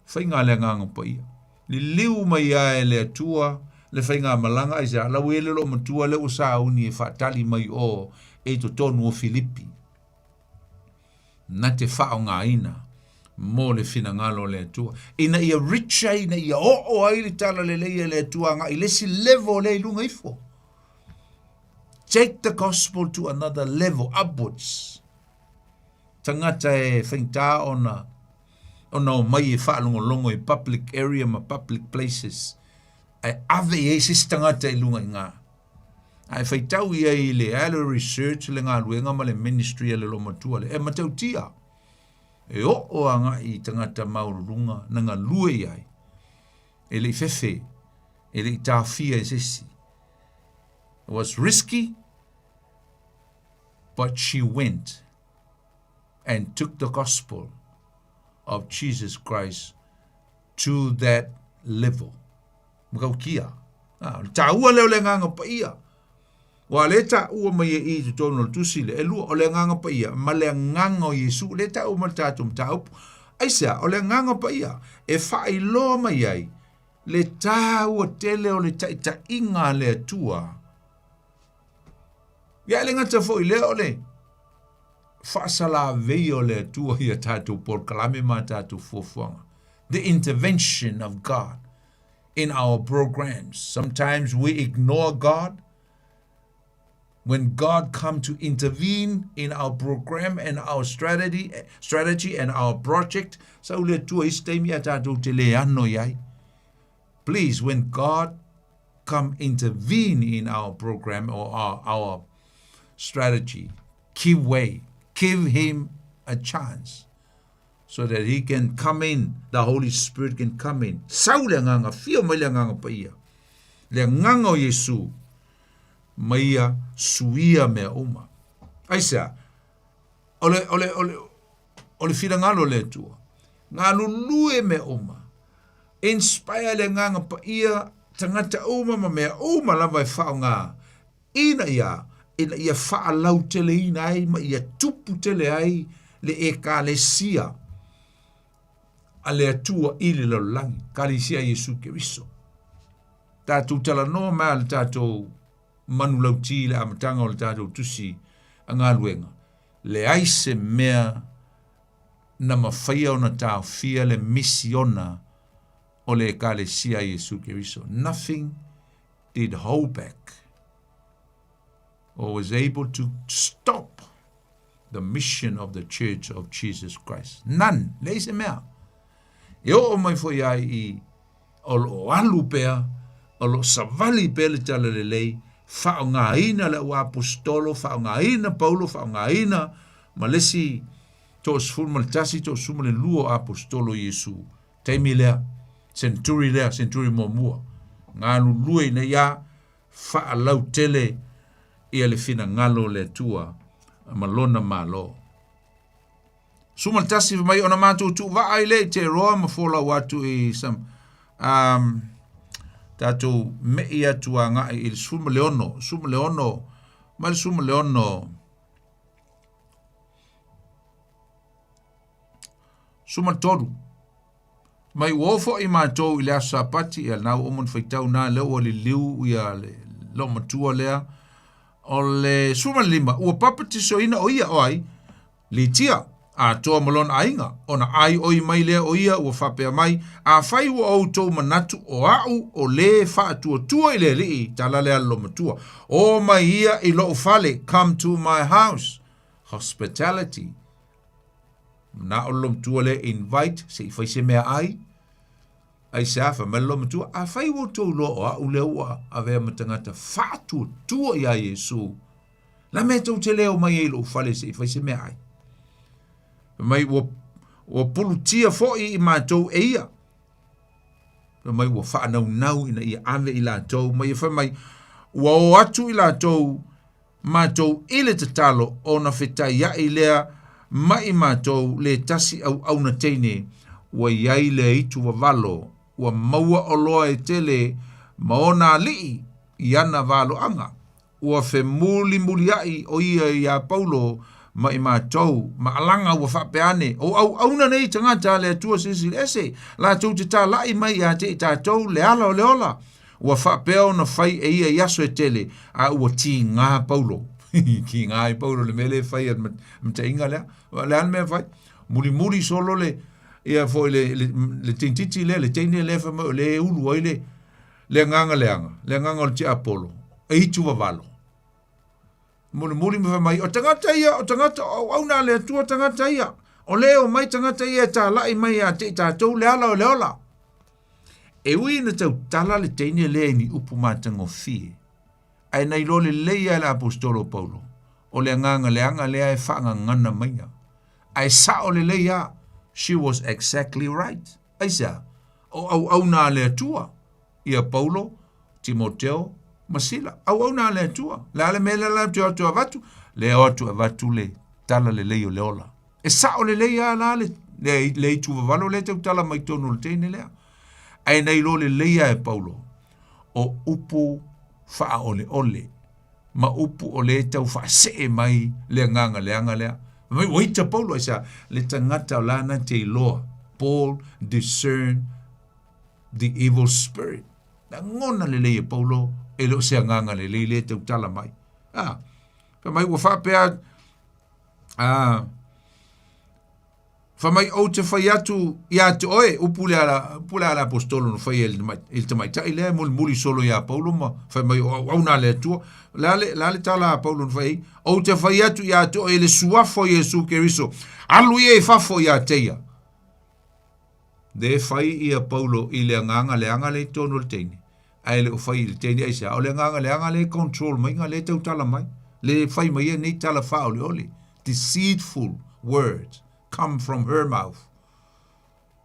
Faiga le Agaga Paia. Liliu mai lava e le Atua le faigamalaga, aisea? La ua i ai le loomatua lea ua sauni e faatali mai o e i totonu o Filipi. Na te faaaogaina mo le finagalo o le Atua. Ina ia rich ai, ina ia oo ai le talalelei a le Atua agai i le isi level lea i luga ifo. Take the gospel to another level, upwards. Tagata e faigata ona ona omai e faalogologo i public area ma public places ae ave i ai se isi tagata i luga i ina. Ae faitau i ai i le ale research le galuega ma le ministry a le loomatua lea, e matautia e oo agai i tagata maualuluga na galue i ai, e le i fefe, e le i taofia e se isi. It was risky, but she went and took the gospel of Jesus Christ to that level. Matautia. Ah, o le taua lea o le Agaga Paia. Ua le taua mai e i totonu o le tusi lea, e lua, o le Agaga Paia ma le Agaga o Iesu, lea taua mai le tatou mataupu. Aisea, o le Agaga Paia e faailoa mai ai le taua tele o le taitaiga a le Atua. Ia e le gata foi lea o le faasalavei o le Atua i a tatou polokalame ma a tatou fuafuaga. The intervention of God in our programs. Sometimes we ignore God. When God come to intervene in our program and our strategy, strategy and our project, sa u le Atua isi taimi a tatou te le ano i ai. Please, when God come intervene in our program or our, our strategy, give way, give him a chance so that he can come in, the Holy Spirit can come in. Sau le agaga, fio mai le agaga paia. Le agaga o Iesu, ma ia suia mea uma. Aisea, o le, o le, o le, o le finagalo o le Atua, galulue mea uma, inspire le agaga paia tagata uma ma mea uma lava e faaaoga ina ia ina ia faalauteleina ai ma ia tupu tele ai le Ekalesia a le Atua i le lalolagi, Ekalesia a Iesu Keriso. Tatou talanoa mai a le tatou manulauti i le amataga o le tatou tusi a galuega, leai se mea na mafaia ona taofia le misiona o le Ekalesia a Iesu Keriso. Nothing did hold back or was able to stop the mission of the Church of Jesus Christ. None. Leai se mea. E oo mai foi ai i o lo o alu pea, o lo o savali pea le tala lelei, faaaogaina le auaapostolo, faaaogaina Paulo, faaaogaina ma le isi 11, 12 o apostolo Iesu. Taimi lea, century lea, century muamua, galulue ina ia faalautele ia le finagalo o le Atua ma lona Malo. 11 fai mai ona matou tuuvaa ai lea i Teroa ma folau atu i sam, um, tatou me'i atu agai i le 16, 16, mai le 16, 13. Mai ua oo foi matou i le aso Sapati, ia lena ua uma ona faitau na, lea ua liliu ia le loomatua lea. O le 15, ua papatisoina o ia, o ai? Litia, atoa ma lona aiga, ona ai oi mai lea o ia ua faapea mai, Afai ua outou manatu o a'u o lē faatuatua i le Alii, tala lea a le loomatua, o mai ia i lo'u fale, come to my house. Hospitality. Mana'o le loomatua lea invite se i fai se meaai. Aisea, fai mai le loomatua, afai ua outou iloa o a'u lea ua avea ma tagata faatuatua iā Iesu, la mea tou te le omai ai i lo'u fale se i fai se meaai? Fai mai ua, ua pulutia fo'i i matou e ia. Fai mai ua faanaunau ina ia ave i latou ma ia fai mai ua o atu i latou matou i le tatalo ona fetaiaʻi lea maʻi matou le tasi auauna teine ua iai le aitu vavalo ua maua oloa e tele ma ona aliʻi i ana valoaga ua femulimuliaʻi o ia iā Paulo ma i matou ma alaga ua faapea ane, O auauna nei tagata a le Atua Silisili Ese, latou te talaʻi mai iā te i tatou le ala o le ola. Ua faapea ona fai e ia i aso e tele, a ua tīgā Paulo. Tīgā ai Paulo le mea lea e fai e le mataiga lea. O le a le mea e fai? Mulimuli solo le, ia foi le, le, le tintiti lea, le teine lea fai mai o lea e ulu ai le, le agaga leaga, le agaga o le tiapolo, e itu vavalo. Mulimuli ma fai mai, o tagata ia, o tagata, o auauna a le Atua tagata ia. O le o mai tagata ia e tālaʻi mai iā te i tātou le ala o le ola. E ui ina tautala le teine lea i ni upu matagofie, ae na iloa lelei lava e le aposetolo o Paulo, o le agaga leaga lea e faagagana maia. Ae sao lelei lava, she was exactly right. Aisea? O auauna a le Atua, ia Paulo, Timoteo, ma Sila. Auauna a le Atua. Le a le mea lea la te o atu avatu? Le o atu avatu le tala lelei o le ola. E sao lelei lava la le, le, le itu vavalo lea e tautala mai tonu o le teine lea. Ae na iloa lelei lava e Paulo, o upu faaoleole ma upu o lea e tau faasee mai le agaga leaga lea. Fai mai, ua ita Paulo, aisea? Le tagata o lana te iloa. Paul discern the evil spirit. Lagona lelei e Paulo, e le o se agaga lelei lea e tautala mai. Ah, fai mai ua faapea, ah, Fai mai, Ou te fai atu iā te oe, upu le ala, upu le ala apostolo na fai e le tamaitai lea e mulimuli solo iā Paulo ma fai mai o auauna a le Atua. Le a le, le a le tala a Paulo na fai ai? Ou te fai atu iā te oe i le suafa o Iesu Keriso, alu ia i fafo iā te ia. Lea e fai ia Paulo i le agaga leaga lea i totonu o le teine, ae le o fai i le teine aisea? O le agaga leaga lea e control mai ga lea e tautala mai, lea e fai mai ai nei tala faaoleole, deceitful words come from her mouth,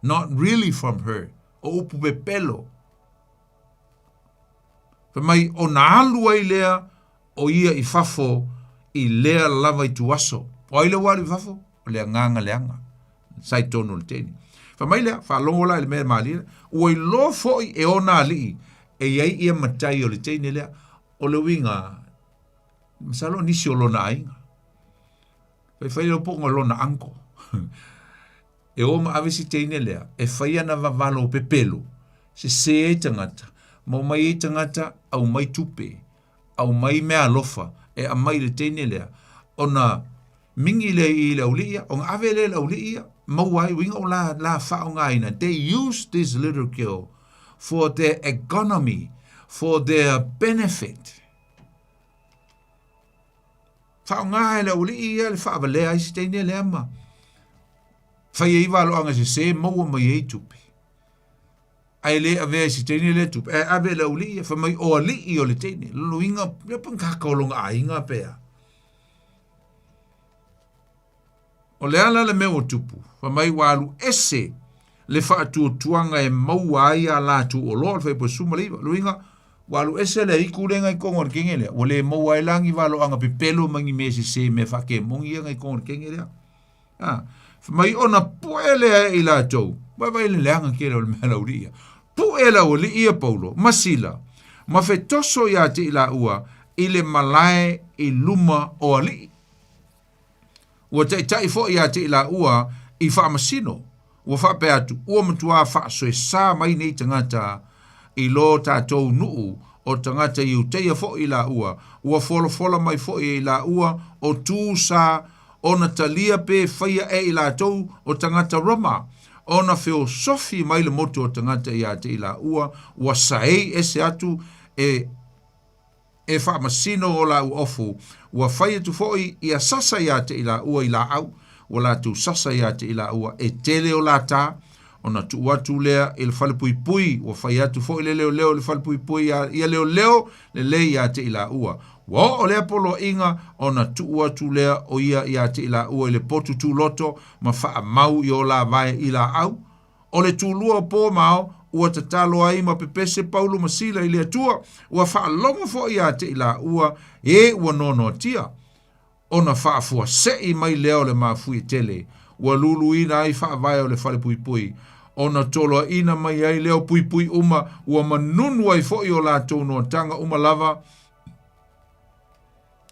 not really from her, o upu pepelo. Fai mai, ona alu ai lea o ia i fafo i lea lava ituaso. O ai lea ua alu i fafo? O le agaga leaga. Sa i totonu o le teine. Fai mai lea, faalogo la i le mea malie, ua iloa foi e ona alii e i ai ia matai o le teine lea. O le uiga, masalo o nisi o lona aiga. Faifai lea po o lona uncle. E o ma ave si teine lea e fai ana vavalo pepelo, sese ai tagata, ma omai ai tagata aumai tupe, aumai meaalofa e aumai i le teine lea, ona mingi lea i le aualii ia, ona ave lea i le aualii ia, maua ai, uiga o la, la faaaogaina, they use this little girl for their economy, for their benefit. Faaaoga e le aualii ia le faavalea ai si teine lea ma fai ai valoaga sese maua mai ai tupe. Ae le avea i si teine lea tupe, ae ave i le aualii ia, fai mai o alii o le teine. Lona uiga, ia pe kaka o lona aiga pe a. O le a la le mea ua tupu? Fai mai ua alu ese le faatuatuaga e maua ai a latou oloa o le fuaiupu 19. Lona uiga, ua alu ese le aiku lea i totonu o le kenge lea, ua le maua ai la ni valoaga pepelo ma ni mea sese, mea faakemogi ia i totonu o le kenge lea. A, fai mai ona pue lea e i latou, vaavaai i le leaga tele o le mea laualii ia. Pue le aualii ia Paulo ma Sila, ma fetoso ia te i laua i le malae i luma o alii. Ua taitai foi ia te i laua i faamasino, ua faapea atu, ua matuā faasoesa mai nei tagata i lo tatou nuu, o tagata Iuteia foi i laua, ua folafola mai foi e i laua o tu sa ona talia pe faia e i latou o tagata Roma, ona feosofi mai le motu o tagata ia te i laua, ua saei ese atu e e faamasino o laua ofu, ua fai atu foi ia sasa ia te i laua i laau, ua latou sasa ia te i laua e tele o lata, ona tuu atu lea i le falepuipui, ua fai atu foi le leoleo i le falepuipui ia leoleo lelei ia te i laua. Ua oo lea poloaiga ona tuu atu lea o ia ia te i laua i le potu tuloto ma faamau i o la vae i laau, O le tulua o po ma ao, ua tatalo ai ma pepese Paulo ma Sila i le Atua, ua faalogo foi ia te i laua e ua noanoatia, ona faafuasei mai lea o le mafuie tele, ua luluina ai faavae o le falepuipui, ona toloaina mai ai lea o puipui uma, ua manunu ai foi o latou noataga uma lava.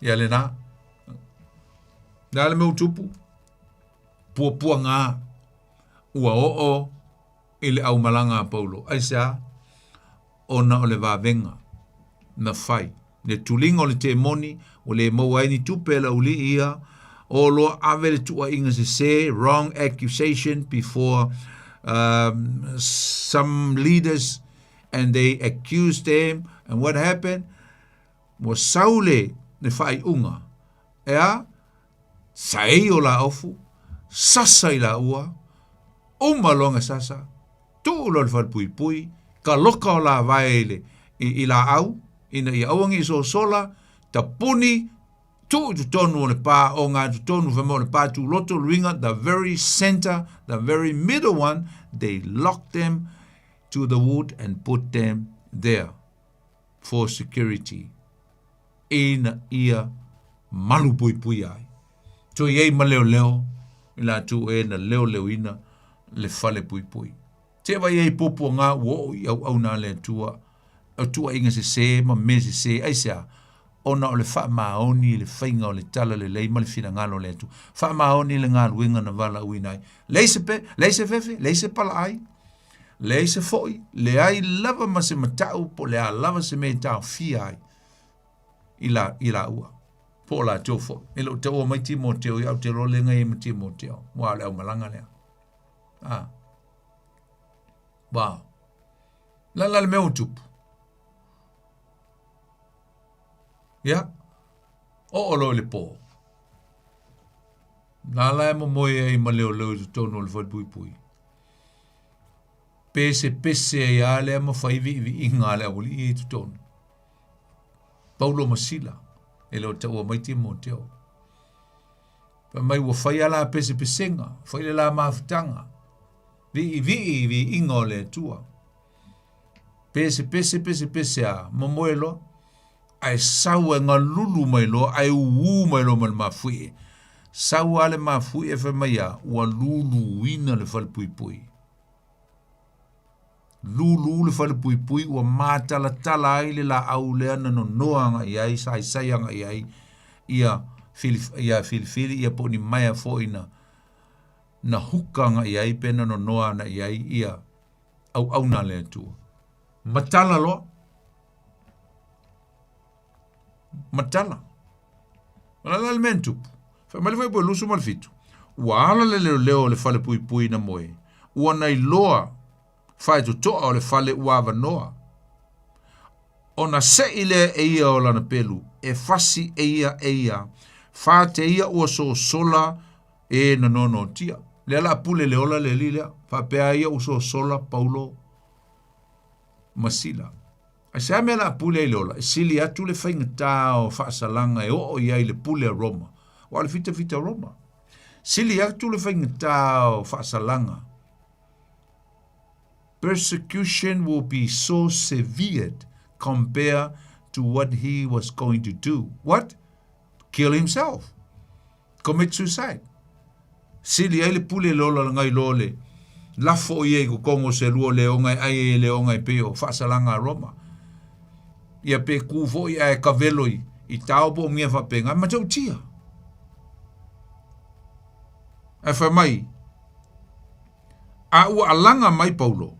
Ia lena. Le a le mea ua tupu? Puapuaga. Ua oo i le aumalaga a Paulo. Aisea? Ona o le vavega na fai. Le tuliga o le temoni, ua le maua ai ni tupe a le aualii ia, o loa ave le tuuaiga sese, wrong accusation before um, some leaders and they accused them and what happened? Ua sau le, le faaiuga, e a? Saei o laofu, sasa i laua, uma loa na sasa, tuu loa i le falepuipui, kaloka o lavae i le i, i laau, ina ia aua ne i sosola, tapuni, tuu i totonu o le pā, o ngā totonu fai mai o le pā tūloto, luiga, the very center, the very middle one, they lock them to the wood and put them there for security. Ina ia malupuipuia ai. Toe i ai ma leoleo i latou e na leoleoina le falepuipui. Te vai ai puapuaga ua oo i auauna a le Atua, o tuuaiga sese ma mea sese, aisea? Ona o le faamaoni i le faiga o le talalelei ma le finagalo o le Atua. Faamaoni le galuega na valaauina ai. Leai se pe, leai se fefe, leai se palaai, leai se foi, leai lava ma se matau po o le a lava se mea e taofia ai i la, i laua. Po o latou foi. E le o taua mai Timoteo ia au te iloa le ngai ma Timoteo. Ua o le aumalaga lea. Ah. Wow. La la le mea ua tupu. Ia. Oo loa i le pō. La la e momoe ai ma leoleo i totonu o le falepuipui. Pesepese ai lava lea ma fai viiviiga a le aualii ia i totonu. Paulo ma Sila, e le o taua mai Timoteo. Fai mai ua fai a la pesepesega, fai le la mafutaga, viivii i viiga o le Atua. Pesepese, pesepese a, momoe loa, ae sau e galulu mai loa, ae ū mai loa ma le mafuie. Sau lava le mafuie fai mai a, ua luluina le falepuipui. Lulu le falepuipui ua matalatala ai le laau lea na nonoa agai i ai, saisai agai i ai ia ia filifili ia po o ni maea foi na na huka agai i ai pe na nonoa ana i ai ia auauna a le Atua. Matala loa. Matala. O le a le mea na tupu? Fai mai le fuaiupu e 27, Ua ala le leoleo o le falepuipui na moe, ua nailoa faetotoa o le fale ua avanoa. Ona seʻi lea e ia o lana pelu, e fasi e ia e ia, fate ia ua sosola e na nonotia. Lea la pule le ola le alii lea, faapea ia ua sosola Paulo ma Sila. Ae se a mea la pule ai le ola, e sili atu le faigata o faasalaga e oo i ai le pule a Roma, aua o le fitafita o Roma. Sili atu le faigata o faasalaga. Persecution will be so severed compared to what he was going to do. What? Kill himself. Commit suicide. Sili ai le pule le ola laga i lo le lafo o ia i kokogo o se lua le oga e ai ai le oga e pei o faasalaga a Roma. Ia pe ku foi ae kavelo i, i tao po o mea faapena, e matautia. Ae fai mai, a ua alaga mai Paulo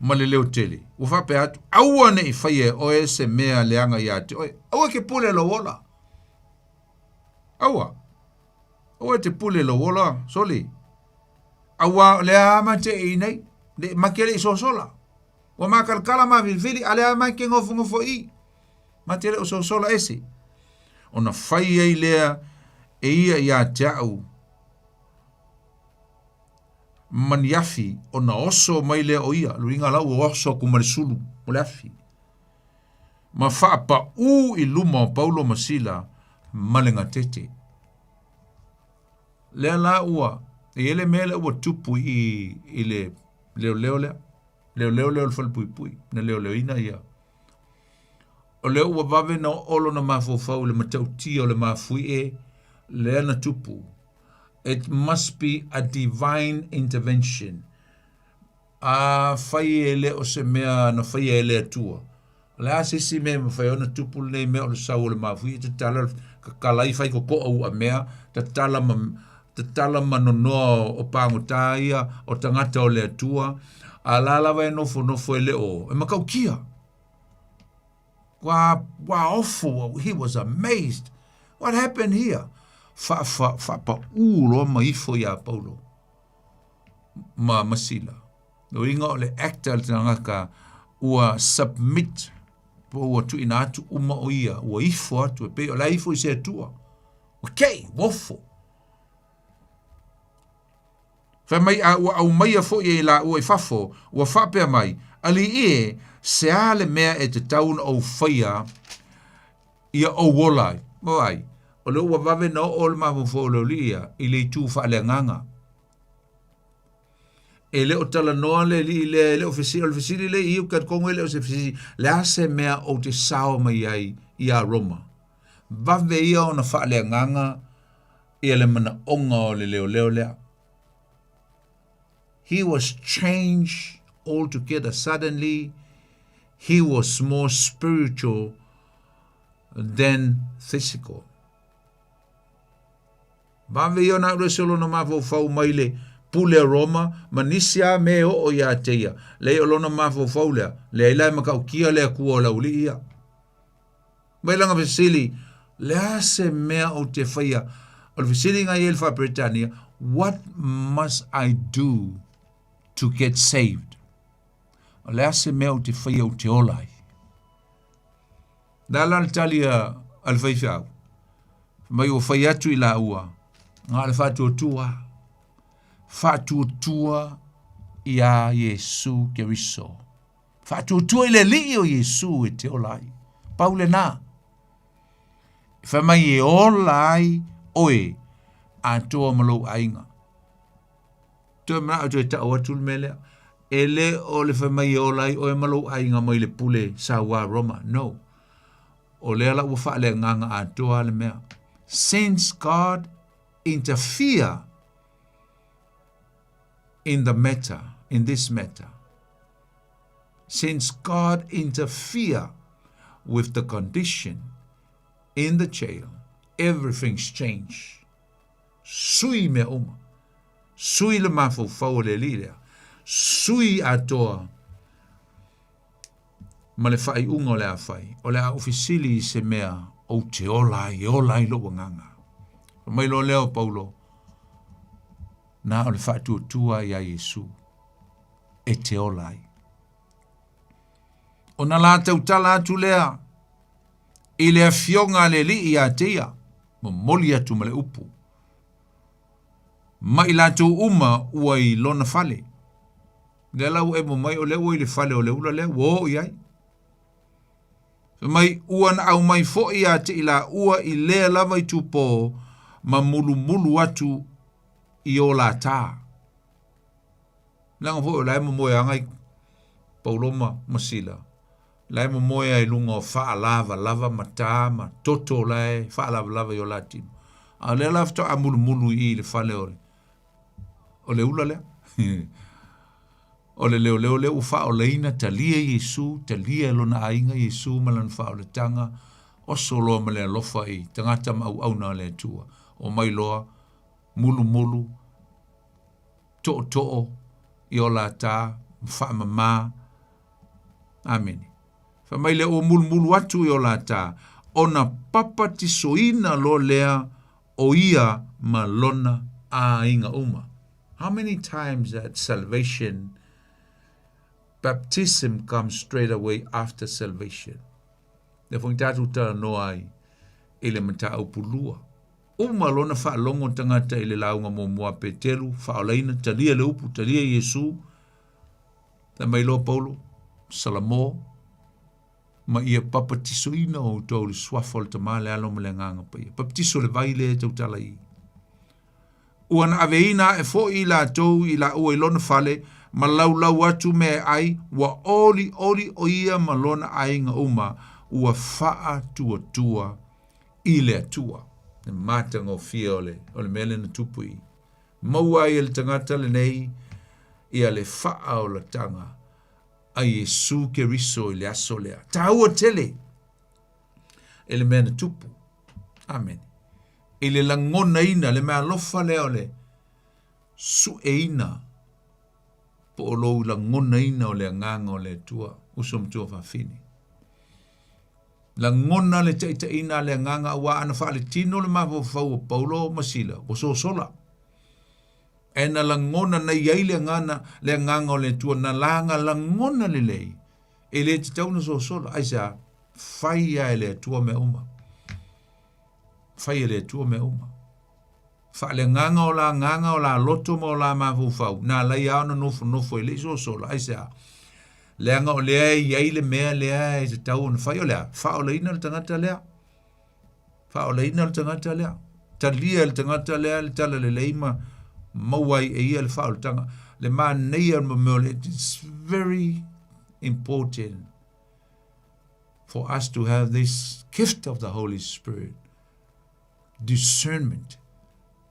ma le leo tele, ua faapea atu, aua ne i faia e oe se mea leaga ia te oe, aua ke pule lou ola. Aua. Aua e te pule lou ola, soli. Aua o lea ma te i nei, le make le i sosola. Ua makalakala ma filifili, a lea mai ke ngofongofo i. Ma te le o sosola ese. Ona fai ai lea e ia ia te au ma ni afi, ona oso mai lea o ia, luiga la ua oso aku ma le sulu o le afi. Ma faapaū i luma o Paulo ma Sila ma le gatete. Lea la ua, e i ai le mea lea ua tupu i, i le leoleo lea, leoleo lea o le falepuipui, na leoleoina ia. O lea ua vave na oo lona mafaufau i le matautia o le mafuie lea na tupu. It must be a divine intervention. Afai e le o se mea na faia e le Atua, o le a se isi mea e mafai ona tupu lenei mea o le sau o le mafuie, tatala kakala ai fai kokoa ua mea, tatala ma tatala ma nonoa o pagota ia o tagata o le Atua, a la lava e nofonofo e le o, e matautia. Ua, ua ofo, he was amazed. What happened here? Faapaū loa ma ifo iā Paulo. ma ma Sila. Lona uiga o le act a le tagata ua submit po ua tuuina atu uma o ia, ua ifo atu e pei o la e ifo i se Atua. Ua kei, ua ofo. Fai mai a ua aumaia foi e laua i fafo, ua faapea mai, Alii e, se a le mea e tatau ona ou faia ia ou ola ai? Vaai, o lea ua vave na oo le mafaufau o le alii ia i le itu faaleagaga. E le o talanoa le alii lea, e le o fesili, o le fesili lea i uka talitonu e le o se fesili, le a se mea ou te sao mai ai iā Roma? Vave ia ona faaleagaga ia le manaoga o le leoleo lea. He was changed altogether. Suddenly, he was more spiritual than physical. Vave ia ona a'u ese o lona mafaufau mai le pule a Roma ma nisi a mea e oo iā te ia. Leai o lona mafaufau lea, leai la e matautia le Atua o le aualii ia. Mai lana fesili, le a se mea ou te faia? O le fesili na i ai le faa-Peretania, What must I do to get saved? O le a se mea ou te faia ou te ola ai? Le a la le tali a, a le faifeau? Mai ua fai atu i laua, na o le faatuatua. Faatuatua iā Iesu Keriso. Faatuatua i le Alii o Iesu e te ola ai. Pau lenā. E fai mai e ola ai oe atoa ma lou aiga. Toe manao toe tau atu le mea lea. E le o le fai mai e ola ai oe ma lou aiga mai le pule sauā Roma. No. O lea la ua faaleagaga atoa le mea. Since God interfere in the matter, in this matter, since God interfere with the condition in the jail, everything's changed. Sui mea uma. Sui le mafaufau o le alii lea. Sui atoa ma le faaiuga o le a fai. O le a ou fesili i se mea ou te ola ai, e ola ai lou agaga. Fai mai loa lea o Paulo, na o le faatuatua iā Iesu e te ola ai. Ona la tautala atu lea i le afioga a le alii ia te ia, momoli atu ma le upu. Ma i latou uma ua i lona fale. Lea la ua emo mai o lea ua i le fale o le ula lea, ua oo i ai. Fai mai, ua na aumai foi ia te i laua i lea lava itupō ma mulumulu atu i o la tā. Leaga foi o la e momoe aga i Paulo ma, ma Sila. La e momoe ai luga o faalavalava ma tā ma toto la e faalavalava i o la tino. A o lea la faatoa mulumulu i i le fale o le, o le ula lea. o le leoleo lea ua faaolaina, talia Iesu, talia e lona aiga Iesu ma lana faaolataga, oso loa ma le alofa i tagata ma auauna a le Atua. Omai loa, mulumulu, tootoo i o lata ma faamamā. Amene. Fai mai lea ua mulumulu atu i o lata, ona papatisoina loa lea o ia ma lona aiga uma. How many times that salvation, baptism comes straight away after salvation? Lea foi tatou talanoa ai i le mataupu lua. Uma lona faalogo tagata i le lauga muamua a Peteru, faaolaina, talia le upu, talia Iesu. Fai mai loa Paulo, Salamo, ma ia papatisoina outou i le suafa o le Tama, le Alo ma le Agaga Paia. Papatiso le vai lea e tautala i i. Ua na aveina ae foi i latou i laua i lona fale, ma laulau atu mea e ai, ua olioli o ia ma lona aiga uma, ua faatuatua i le Atua. Le matagofie o le, o le mea lea na tupu i. Maua ai e le tagata lenei ia le faaolataga a Iesu Keriso i le aso lea. Taua tele e le mea na tupu. Amene. I le lagonaina, le mea alofa lea o le sueina po o lou lagonaina o le agaga o le Atua, uso matua fafine. Lagona le taitaiina a le agaga aua ana faaletino le mafaufau o Paulo ma Sila, ua sosola. Ae na lagona na i ai le agaga, le agaga o le Atua, na laga lagona lelei, e le tatau ona sosola. Aisea? Fai lava e le Atua mea uma. Fai e le Atua mea uma. Faaleagaga o la agaga o la loto ma o la mafaufau, na alai lava ona nofonofo e le i sosola. Aisea? Leaga o lea e i ai le mea lea e tatau ona fai, o le a? Faaolaina le tagata lea. Faaolaina le tagata lea. Talia e le tagata lea le talalelei ma maua ai e ia le faaolataga. Le manaia o le mea o le, it's very important for us to have this gift of the Holy Spirit. Discernment.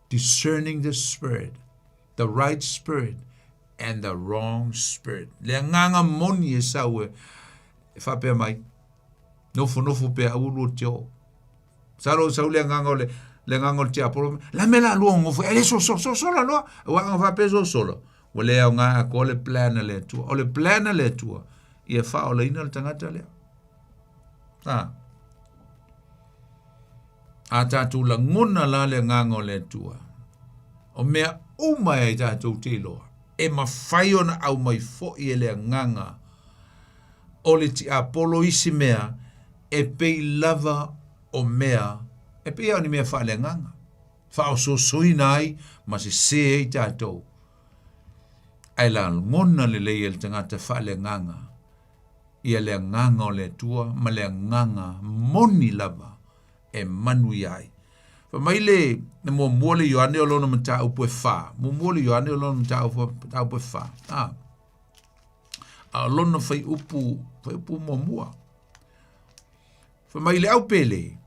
Discerning the spirit. The right spirit and the wrong spirit. Le agaga moni e sau e, e faapea mai, nofonofo pea aua lua te oo. Masalo sau le agaga o le, le agaga o le tiapolo, la me la lua ngofo, e le so so so so la loa, ua anga faapea so so la. Ua le aoga atoa le plan a le Atua. O le plan a le Atua, ia faaolaina le tagata lea. A. A tatou lagona la le agaga o le Atua, o mea uma e tatou te iloa, e mafai ona aumai foi e le agaga o le tiapolo isi mea e pei lava o mea, e pei lava o ni mea faaleagaga, faaosoosoina ai ma sesē ai tatou. Ae lagona lelei e le tagata faaleagaga ia le agaga o le Atua ma le agaga moni lava e manuia ai. Fai mai le muamua le Ioane o lona mataupu e fa, muamua le Ioane o lona mataupu e fa, a, a o lona fuaiupu, fuaiupu muamua. Fai mai le au pele,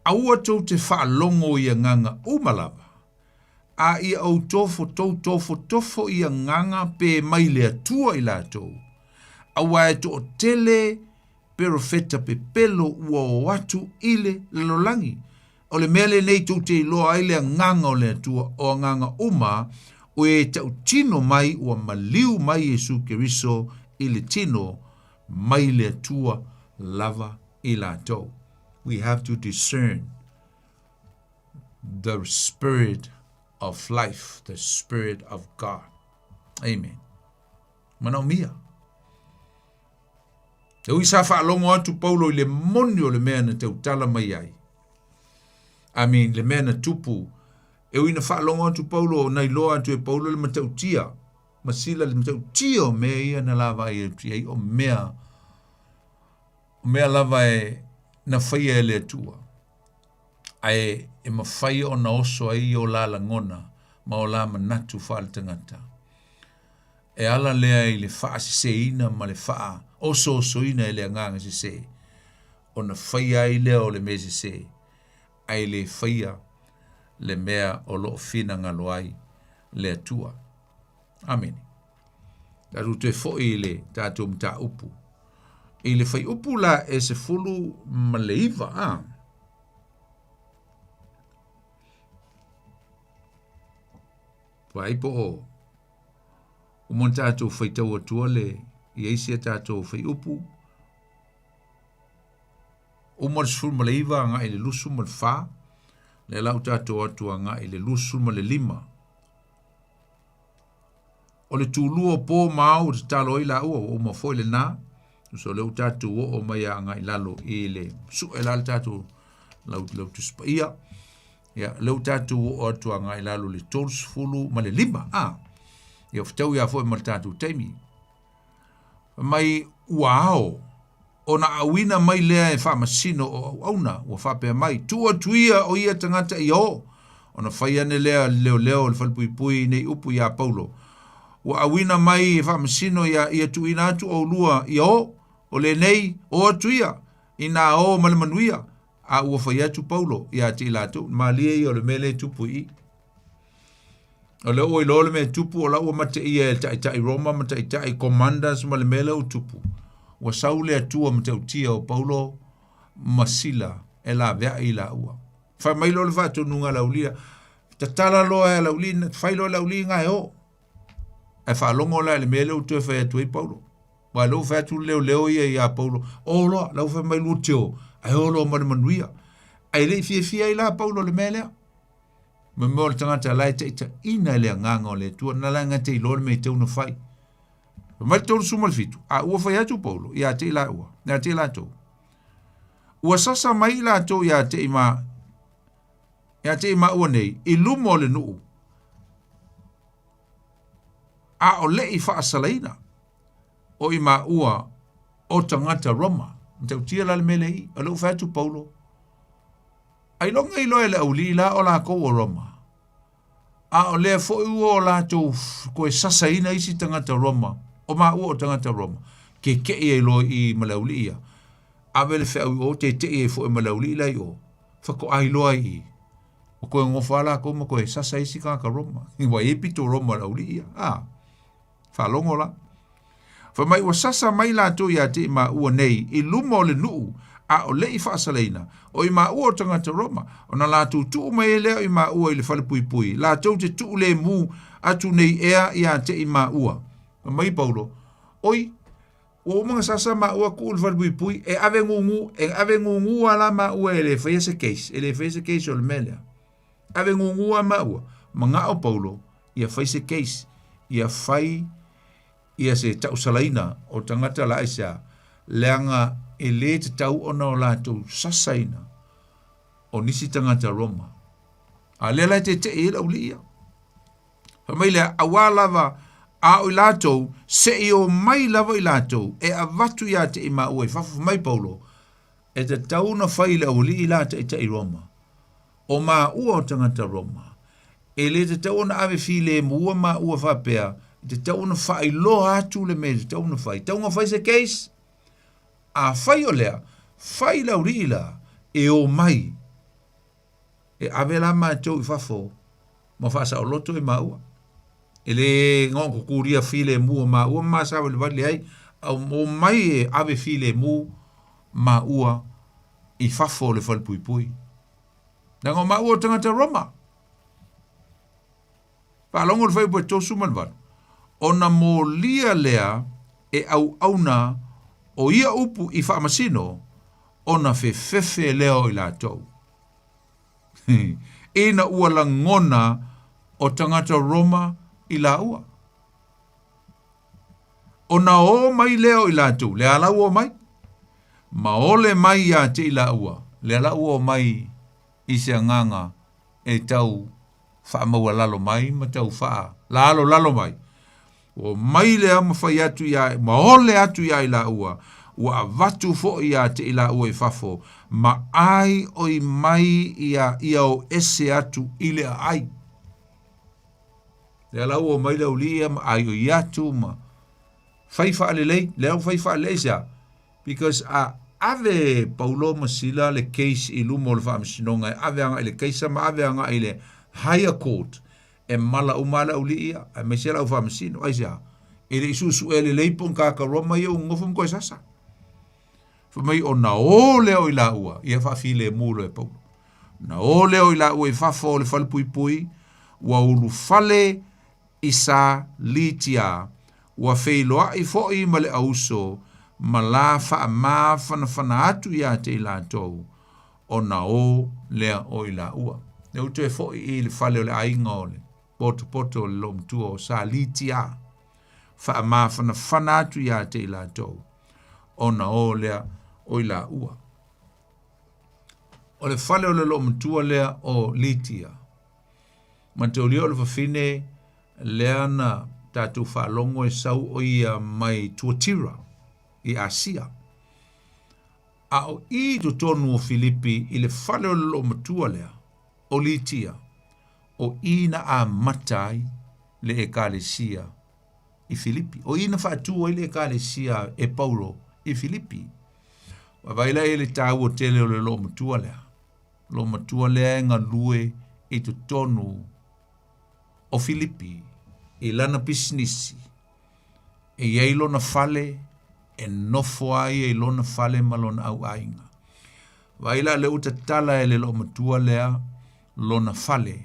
aua tou te faalogo i agaga uma lava, a ia ou tofo tou tofotofo i agaga pe mai le Atua i latou, auā e toatele perofeta pepelo ua o atu i le lalolagi. O le mea lenei tou te iloa ai le agaga o le Atua, o agaga uma o e tautino mai ua maliu mai Iesu Keriso i le tino mai le Atua lava i latou. We have to discern the spirit of life, the spirit of God. Amen. Manaomia. E ui sa faalogo atu Paulo i le moni o le mea na tautala mai ai. I mean, le mea na tupu. E ui na faalogo atu Paulo, na iloa atu e Paulo le matautia. Ma sila le matautia o mea ia na lava ai atu ai o mea o mea lava e na faia e le Atua. Ae e mafai ona oso ai o la lagona ma o la manatu faaletagata. E ala lea i le faaseseina ma le faaosoosoina e le agaga sese, ona faia ai lea o le mea sese, ae le faia le mea o lo o finagalo ai le Atua. Amene. Tatou toe foi i le tatou mataupu. I le fuaiupu la e 19, a. Vaai po o uma ona tatou faitau atua le i ai isi a tatou fuaiupu. Uma le 19 agai i le 24, lea la ua tatou atu agai i le 25. O le tulua o po ma ao ua tatalo ai laua, ua uma foi lena. So lea ua tatou oo mai agai lalo i le sue la le tatou lau, lau Tusi Paia. Ia, lea ua tatou oo atu agai lalo i le 35 ma le 5. Ah, ia fetaui lava foi ma le tatou taimi. Mai ua ao ona auina mai lea e faamasino o auauna, ua faapea mai, Tuu atu ia o ia tagata ia o! Ona fai ane lea leoleo o le falepuipui nei upu iā Paulo, Ua auina mai e faamasino ia ia tuuina atu oulua ia o! O lenei, o atu ia, inā o ma le manuia! A ua fai atu Paulo iā te i latou, Malie ia o le mea lea e tupu i i. O lea ua iloa le mea e tupu, o la ua mateia e taitai Roma ma taitai commanders ma le mea lea ua tupu. Ua sau le Atua matautia o Paulo ma Sila e laveai i laua. Fai mai loa le faatonuga a le aulia, tatala loa e le aulia, fai loa le aulia ga e o. Ae faalogo la i le mea lea ua toe fai atu ai Paulo. Aua lea ua fai atu le leoleo ia ia Paulo, o loa, la ua fai mai lua te o, ae o loa ma le manuia. Ae le i fiafia ai la Paulo i le mea lea. Me mea o le tagata la e taitaiina e le agaga o le Atua, na la e te iloa le mea e tatau ona fai. Fai mai le 37, a ua fai atu Paulo ia te i laua, ia te i latou. Ua sasa mai i latou ia te i ma, ia te i maua nei, i luma o le nuu, a o le i faasalaina, o i maua o tagata Roma. Matautia la le mea lea i, o lea ua fai atu Paulo, Ailoga iloa e le aualii la o lakou o Roma, a o lea foi ua o latou toe sasaina isi tagata Roma, o maua o tagata Roma, teteʻi ai loa i i ma le aualii ia, ave le feau i o, teteʻi ai foi ma le aualii la i o, faatoa iloa ai i i, ua toe nonofo lava lakou ma toe sasa isi tagata Roma, ua i ai pito Roma o le aualii ia, a. Faalogo la. Fai mai ua sasa mai latou ia te i maua nei i luma o le nuu, a o le i faasalaina, o i maua o tagata Roma, ona latou tuu mai ai lea o i maua i le falepuipui, latou te tuu lemu atu nei ea ia te i maua. Fai mai Paulo, Oi, ua uma ona sasa maua tuu i le falepuipui, e ave gugu, e ave gugu lava la maua e le faia se case, e le faia se case o le mea lea. Ave gugu lava maua, manao Paulo ia fai se case, ia fai ia se tausalaina o tagata la aisea, leaga e lē tatau ona o latou sasaina o nisi tagata Roma. A lea la e teteʻi ai le aualii ia. Fai mai lea, auā lava A o i latou, se i omai lava i latou, e avatu ia te i maua i fafo mai Paulo, e tatau ona fai i le aualii la taitai Roma. O maua o tagata Roma, e le tatau ona ave filemu maua faapea, e tatau ona faailoa atu le mea e tatau ona fai. Tatau ona fai se case. Afai o lea, fai le aualii la, e omai. E ave la matou i fafo ma faasaoloto i maua. E le gaokukulia filemu o maua ma savalivali leai, a omai e ave filemu maua i fafo o le falepuipui. Leaga o maua o tagata Roma. Faalogo le fuaiupu e 38, ona molia lea e auauna o ia upu i faamasino, ona fefefe lea o i latou. Ina ua lagona o tagata Roma i laua. Ona o mai lea o i latou, lea la ua o mai, ma ole mai ia te i laua, lea la ua o mai i se agaga e tau faamaualalo mai ma tau faalalolalo mai. Ua omai lea ma fai atu ia, ma ole atu ia i laua, ua avatu foi ia te i laua i fafo, ma ai oi mai ia ia o ese atu i le aai. Lea la ua omai le aualii ia ma ai oi atu ma fai faalelei, lea ua fai faalelei se a? Because a ave Paulo ma Sila le case i luma o le faamasinoga e ave agai i le Kaisa ma ave agai i le higher court, e mala uma lava le aualii ia, aemaise le au faamasino. Aisea? E le i suesuea lelei po o ni tagata Roma ia ua nonofo ma toe sasa. Fai mai ona o lea o i laua, ia faafilemu loa e Paulo. Na o lea o i laua i fafo o le falepuipui, ua ulufale i sa Litia, ua feiloai foi ma le auso ma la faamafanafana atu ia te i latou, ona o lea o i laua. Lea ua toe foi i le fale o le aiga o le potopoto o le loomatua o sa Litia, faamafanafana atu ia te i latou, ona o lea o i laua. O le fale o le loomatua lea o Litia, Mataulia o le fafine lea na tatou faalogo e sau o ia mai Tuatira i Asia. A o i totonu o Filipi i le fale o le loomatua lea o Litia, o i na amata ai le ekalesia i Filipi. O i na faatu ai le ekalesia e Paulo i Filipi. Vaavaai la i le taua tele o le loomatua lea. Loomatua lea e galue i totonu o Filipi i lana pisinisi. E i ai lona fale e nofo ai i lona fale ma lona auaiga. Vaai la lea ua tatala e le loomatua lea lona fale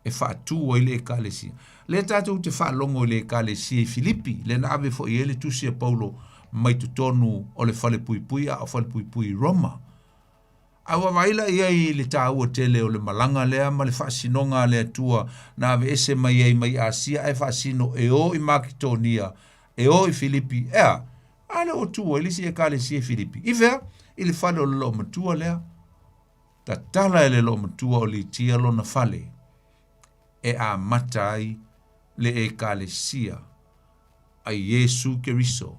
e faatu ai le ekalesia. Lea tatou te faalogo i le ekalesia i Filipi, lea na ave foi i ai le tusi a Paulo mai totonu o le falepuipui a o falepuipui i Roma. A ua vaai la i ai i le taua tele o le malaga lea ma le faasinoga a le Atua na aveese mai ai mai Asia ae faasino e o i Maketonia, e o i Filipi, ea, a lea ua tu ai le isi ekalesia i Filipi. I fea? I le fale o le loomatua lea. Tatala e le loomatua o Litia lona fale e amata ai le ekalesia a Iesu Keriso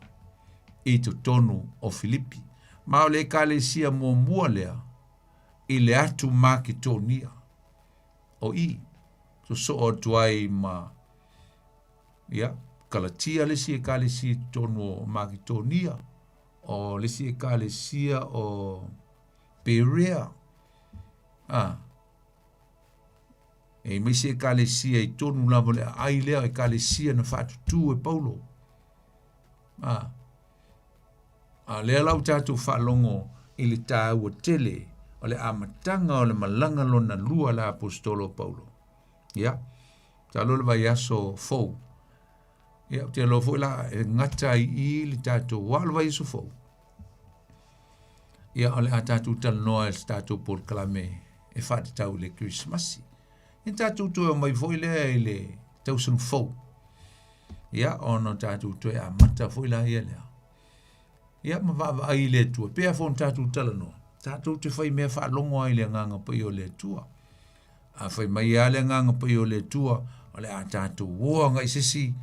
i totonu o Filipi. Ma o le ekalesia muamua lea i le atu Maketonia o i sosoo atu ai ma ia Kalatia le isi ekalesia i totonu o Maketonia, o le isi ekalesia o Perea. Ah, E i mai se ekalesia i tonu lava o le aai lea o ekalesia na faatutū e Paulo. A, a lea la ua tatou faalogo i le taua tele o le amataga o le malaga lona lua a le aposetolo o Paulo. Ia, masalo le vaiaso fou. Ia, ou te iloa foi la e gata ai i i le tatou a o le vaiaso fou. Ia, o le a tatou talanoa i se tatou polokalame e faatatau i le Kerisimasi. Ia tatou toe omai foi lea i le tausaga fou. Ia, ona tatou toe amata foi la ia lea. Ia, ma vaavaai i le Atua. Pea foi ona tatou talanoa, tatou te fai mea faalogo ai i le agaga paia o le Atua. A fai mai lava le agaga paia o le Atua, o le a tatou o agai i se isi.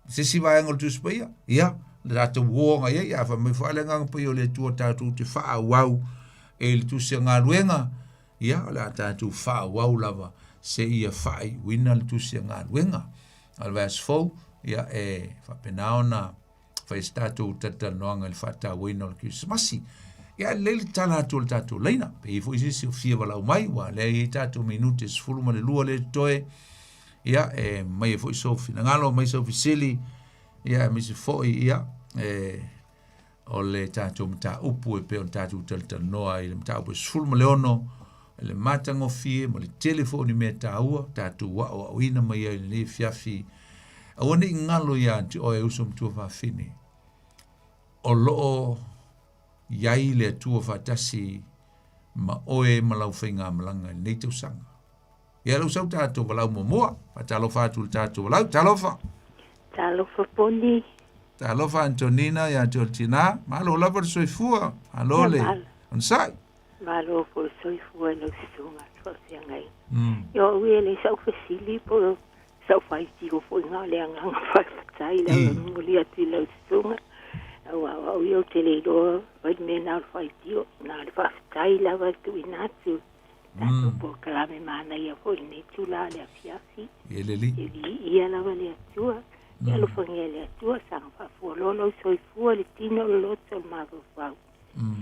Se isi vaega o le Tusi Paia, ia, le tatou uoga i ai, a fai mai foi le Agaga Paia o le Atua tatou te faaauau e le Tusi a Galuega, ia, o le a tatou faaauau lava seia faaiuina le Tusi a Galuega. A o le vaiaso fou, ia, e faapena ona fai se tatou talatalanoaga i le faatauaina o le Kerisimasi. Ia, e lelei le tatala atu o le tatou laina. Pe i ai foi se isi o fia valaau mai, ua lea e i ai tatou minute 12 lea e totoe. Ia, e mai ai foi sou finagalo, mai sou fesili, ia, aemaise foi, ia, e, o le tatou mataupu e pei ona tatou talatalanoa ai i le mataupu e 16, le matagofie ma le tele foi o ni mea taua tatou aoaoina mai ai i lenei afiafi. Aua ne i galo ia te oe e uso ma tuafafine, o lo o i ai le Atua faatasi ma oe ma lau faigamalaga i lenei tausaga. Ia lau sau tatou valaau muamua. Faatalofa atu i le tatou valaau. Talofa. Talofa Poni. Talofa Antonina ia te oe le tina. Malo lava le soifua. Malo le onosai. Malo foi le soifua i lau susuga faafeagai. Ia o au ia e leai sau fesili po o sau faitio foi na o le agaga faafetai lava e momoli atu i lau susuga. Aua o au ia ou te le iloa fai le mea na o le faitio, na o le faafetai lava e tuuina atu. Tatou polokalame manaia foi i lenei itula o le afiafi. E lelei. E viia lava le Atua. Ia alofagia e le Atua, saga faafualoa lou soifua, le tino, le loto, le mafaufau.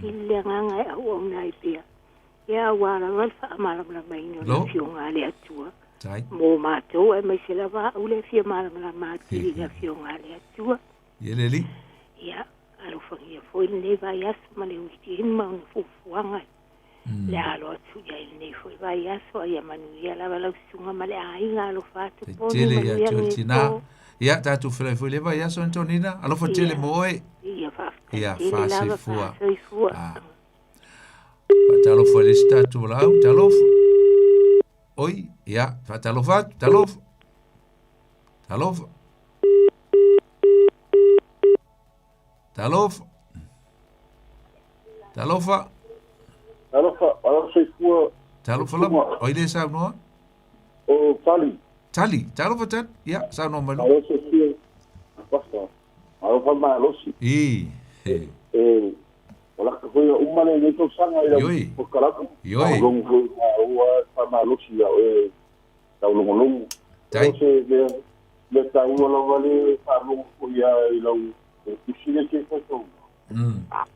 Sili le agaga e auauna ai pea. Ia aua lava le faamalamalamaina o le Afioga a le Atua mo matou, aemaise lava au lea e fia malamalama atili i le Afioga a le Atua. Ia le Alii. Ia, alofagia foi lenei vaiaso ma le weekend ma ona fuafuaga le alo atu i ai lenei foi vaiaso, a ia manuia lava lau susuga ma le aiga, alofa atu Poni, Tele ia manuia te oe lenei tina. po. Ia, tatou feiloai foi i le vaiaso, Antonina. Alofa tele mo oe. Ia, faafetai Ia, tele lava, faasoifua. faasoifua. Ah. Faatalofa i le isi tatou valaau. Talofa. Oi, ia, faatalofa atu, talofa. Talofa. Talofa. Talofa. Talofa, alo soifua. Talofa lava. Oi le saunoa? O Tali. Tali, talofa Tali. Ia, saunoa mai loa. Alo soifua. Pastor. Alofa malosi. I. E, o laka foi uma lenei tausaga i lau polokalame. Ioe. Longo foi ua faamalosi ia oe taulogologo. Tai. O se mea, mea taua lava le faalogo foi ia i lau tusi le te faitau.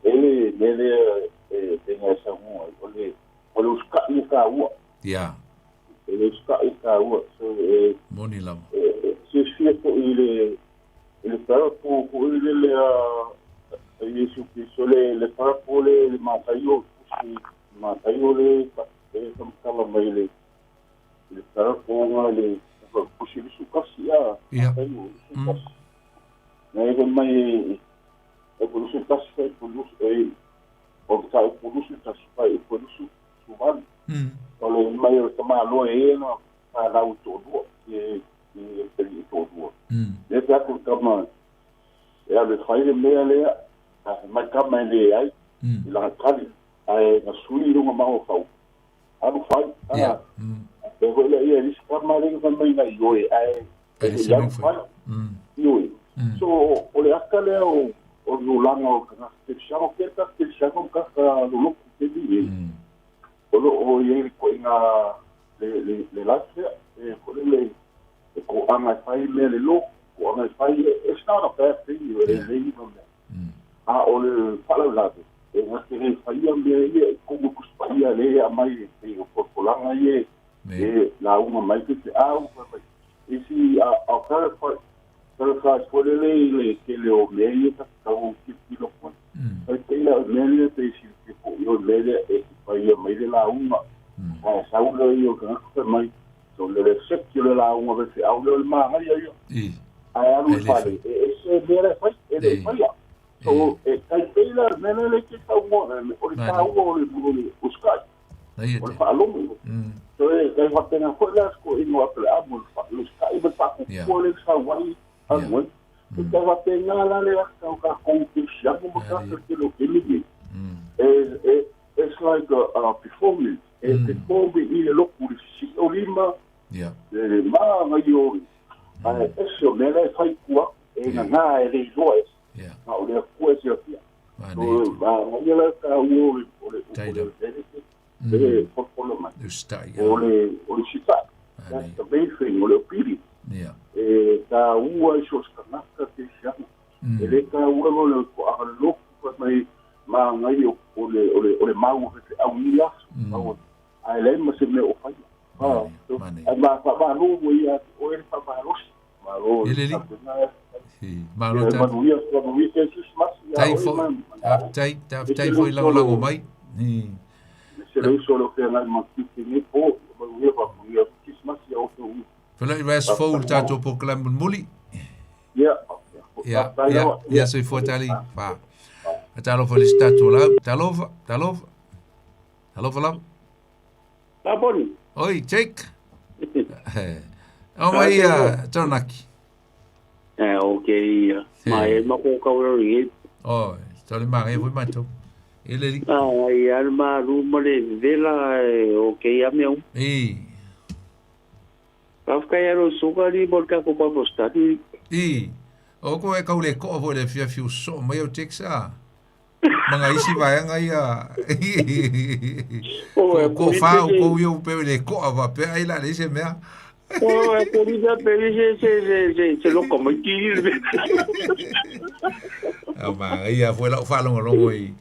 E le mea lea e pei e saunoa ai, o le usikai e taua. Ia. E le usikai e taua. So, e, Moni lava. e, silafia foi i le parable foi lele a Iesu Keriso, le parable le Mataio, tusi Mataio le e famatala mai le parable nga le tusi 21 a Mataio 21. Na e mai e pulusu tasi fai pulusu e o le tau pulusu tasi fai pulusu suvalu. O le mai o le tamaloa e na whanau to'alua e e e to'alua. Le pe atu le tama e alu e fai le mea lea, a mai tama e le ai i lana tali, ae na sui i luga mafaufau, alu fai. Ia. E foi lea ia e lisi tama lea na fai mai na ioe, ae E e le le alu se fai. Ioe. So, o le aka lea o le olaga o le tagata kerisiano, ke le tagata kerisiano ma tagata lolotu taimi e. O lo o i ai le ituaiga le life lea, e foi lele e toaga e fai mea le lotu, toaga e fai, it's not a bad thing, e lelei ma mea. A o le faalavelave, e na te le faia mea ia i totonu o Tusi Paia lea e aumai e pei o folafolaga ia e lauga mai pe feau fai mai. Isi a paraphrase foi lele i le tele o mea ia ta te tau tilotilo atu ai. Fai pei la o le mea lea pei silafia foi o le mea lea e te faia mai le lauga. Ae sau lea ia o le tagata fai mai, so le seki o le lauga fai feau lea o le manaia ia. Ae alu i le fale, e ese le mea la e fai, e le i faia. So e tai pei la le mea lea e te saunoa, o le taua o le usikai, o le faalogo. So e tai faapena foi la se toeaina o Apeleamu, le usikai ma le faatuatua lea na sau ai alu ai. E tai faapena la le ata o tatou kerisiano ma tagata i le tele o taimi nei. It's like a performance, e perform i le lotu i le sisii o lima, le ma nai o, ae ese o mea la e fai i tua atu. E gagā e le iloa e ma o le Atua e silafia. So ia la taua o le o le o le benefit e folafolaga mai. O le o le sitai. That's the main thing, o le obedience. E taua i so o se tagata kerisiano. E le taua lava o le toaga lotu fai mai magai o le o le o le mau a faifeau i ia aso. Ae leai ma se mea o faia. Ae ma faamalo ua ia te oe le faamalosi. Malo i le tapenaga. Malo tali. Manuia, manuia Kerisimasi ia Tai oe foi, ma faafetai, faafetai foi lagolago mai. Se le uso o lo feagai ma tiute nei po, manuia faamanuia Kerisimasi ia outou. Feiloai vaiaso fou i le tatou polokalame mulimuli. Ia, Ia, faafetai ia, lava. ia soifua tali. Fa. Talofa i le isi tatou lau. Talofa, talofa. Talofa lava. Taponi. Oi, Jake. O mai ia, Taranaki. Eh, o ke ia. Ma e ma ko ka ora ni. Oi, tau le magai foi matou. E le li. Ah, ia le ma lu ma le vela o ke ia me. E. Ka ka ia ro suka ni bol ka ko pa postati. E. O ko e kau le koa foi le fia fiu so mai o Jake sa. Ma nga isi vaega ia. O e Ko fa o ko ia pe le koa va pe ai la le se mea. O e ko ni pe se se se se se lo ko mai ki le. A ma ia foi lau faalogologo i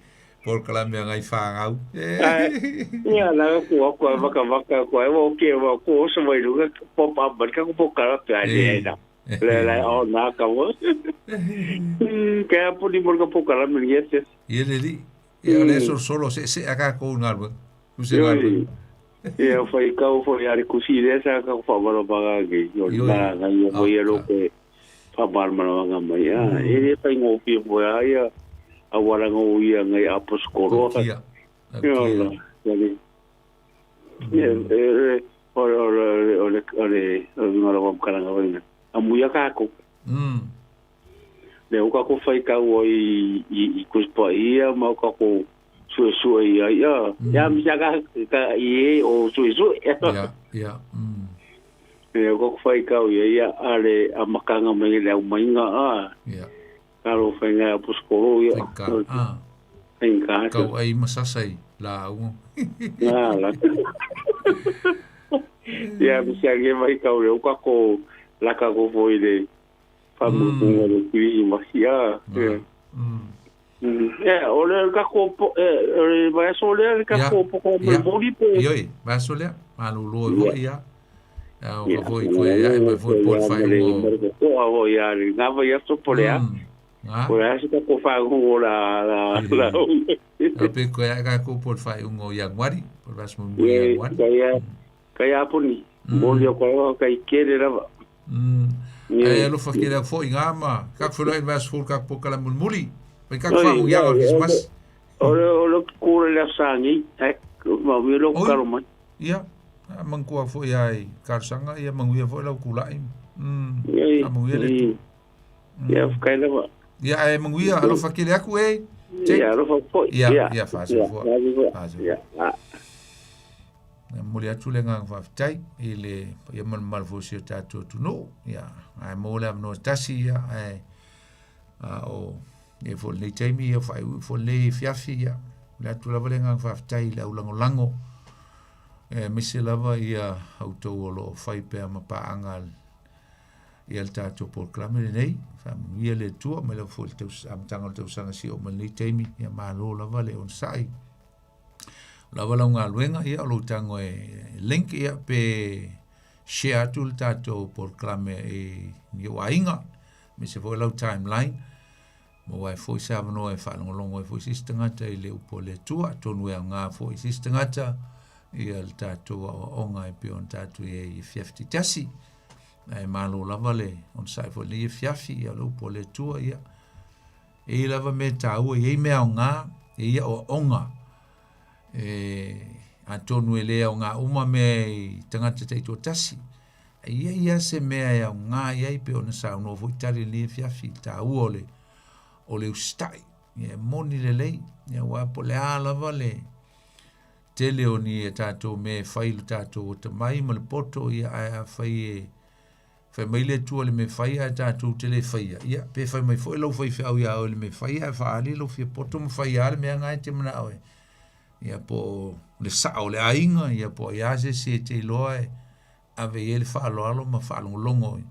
polokalame a ngai fāgau. Ia la ko ko vaka vaka ko e o ke wa ko so mai lu ko pa ba ka ko kara pe ai na. Le la o na ka wo. Ka pu ni mo ko kara mi ye se. Ia le li. Ia le so solo se se aka ko ngalu. Ku se ngalu. Ia fai kau foi ari kusi le sa ka fa maro baga ke yo na ga yo mo ye lo ke fa mar maro ga mai ya. E le fai ngo pi mo ya ya a wala ngo ia ngai apos koro. Kia. Yo la. Ya ni. Ye e o o o le o le ngaro wa karanga wa ina. A muia ka ko. Le o ka ko fai kau i i kuspa ia ma ka ko sue sue ia ia. Ya mi sa ka ka i o sue sue. Ia ia. Le o ka ko fai kau ia ia ale a makanga mai le au mainga a. Ia. Ka ro fai ngai apos koro ia. Ka a. Fai ka. Kau ai masasai la au. La la. Ia mi sa ke mai kau le o ka ko la ka ko foi le famukunga le kiri masia. Ya, o le ka ko o le vai so le ka ko ko mo boli pe. Ioi, vai so le, ma lo lo ia. Ya, o ka foi ko ia e foi por fai o. Ko a o ia, nga vai so por ia. Por ia se ko fa o la la la. A pe ko ia ka ko por fai o ia ngwari, por vas mo ia ngwari. Ka ia ka ia puni. Boli o ko ka ikere lava. E alofa ke lea foʻi gama ka feloai le vaiaso fou le kakou polokalame mulimuli mai kakou faamuiaga o le kerisimasi. O le o le kula le asaagi ai ma mi lo kalo mai. Ia manatua foʻi ai talosaga ia manuia foʻi lau kulaʻi. Faamanuia le Atua. Ia faafetai lava. Ia ae manuia alofa tele aku e. Ia alofa foʻi. Ia ia faasoifua. Faasoifua. Na momoli atu le agaga faafetai i le paia malumalu foi o si o tatou atunuu. Ia, ae maua le avanoa tasi, ia, ae a o ia foi lenei taimi, ia faaiuiu foi lenei afiafi, ia, momoli atu lava le agaga faafetai i le au lagolago, aemaise lava ia outou o lo o fai pea ma paaga ia le tatou polokalame lenei. Faamanuia le Atua mai lava foi i le amataga o le tausaga seia oo mai lenei taimi, ia malo lava le onosai. Lava lau galuega, ia o lou tago e link ia pe share atu le tatou polokalame i ni ou aiga, aemaise foi lau timeline, maua ai foi se avanoa e faalogologo ai foi se isi tagata i le upu a le Atua, atonu e aoga foi i se isi tagata ia le tatou aoaoga e pei ona tatou i ai i afiafi taitasi. Ae malo lava le onosai foi i lenei afiafi, ia o le upu a le Atua, ia e i ai lava mea taua, e i ai mea aoga, e i ai aoaoga. E atonu e le aoga uma mea i tagata taitoatasi. E i ai lava se mea e aoga i ai pei ona saunoa foi Tali i lenei afiafi i le taua o le o le usitai. Ia e moni lelei, ia aua po o le a lava le tele o ni a tatou mea e fai i lo tatou atamai ma le poto, ia ae afai e Fai mai le Atua i le mea fai ae tatou te le faia, ia, pe fai mai foi lau faifeau iā oe i le mea fai ae faaali lou fia poto ma fai lava le mea na e te manao e, ia, po o le sao o le aiga, ia, po o ai lava se isi e te iloa e ave i ai le faaaloalo ma faalogologo i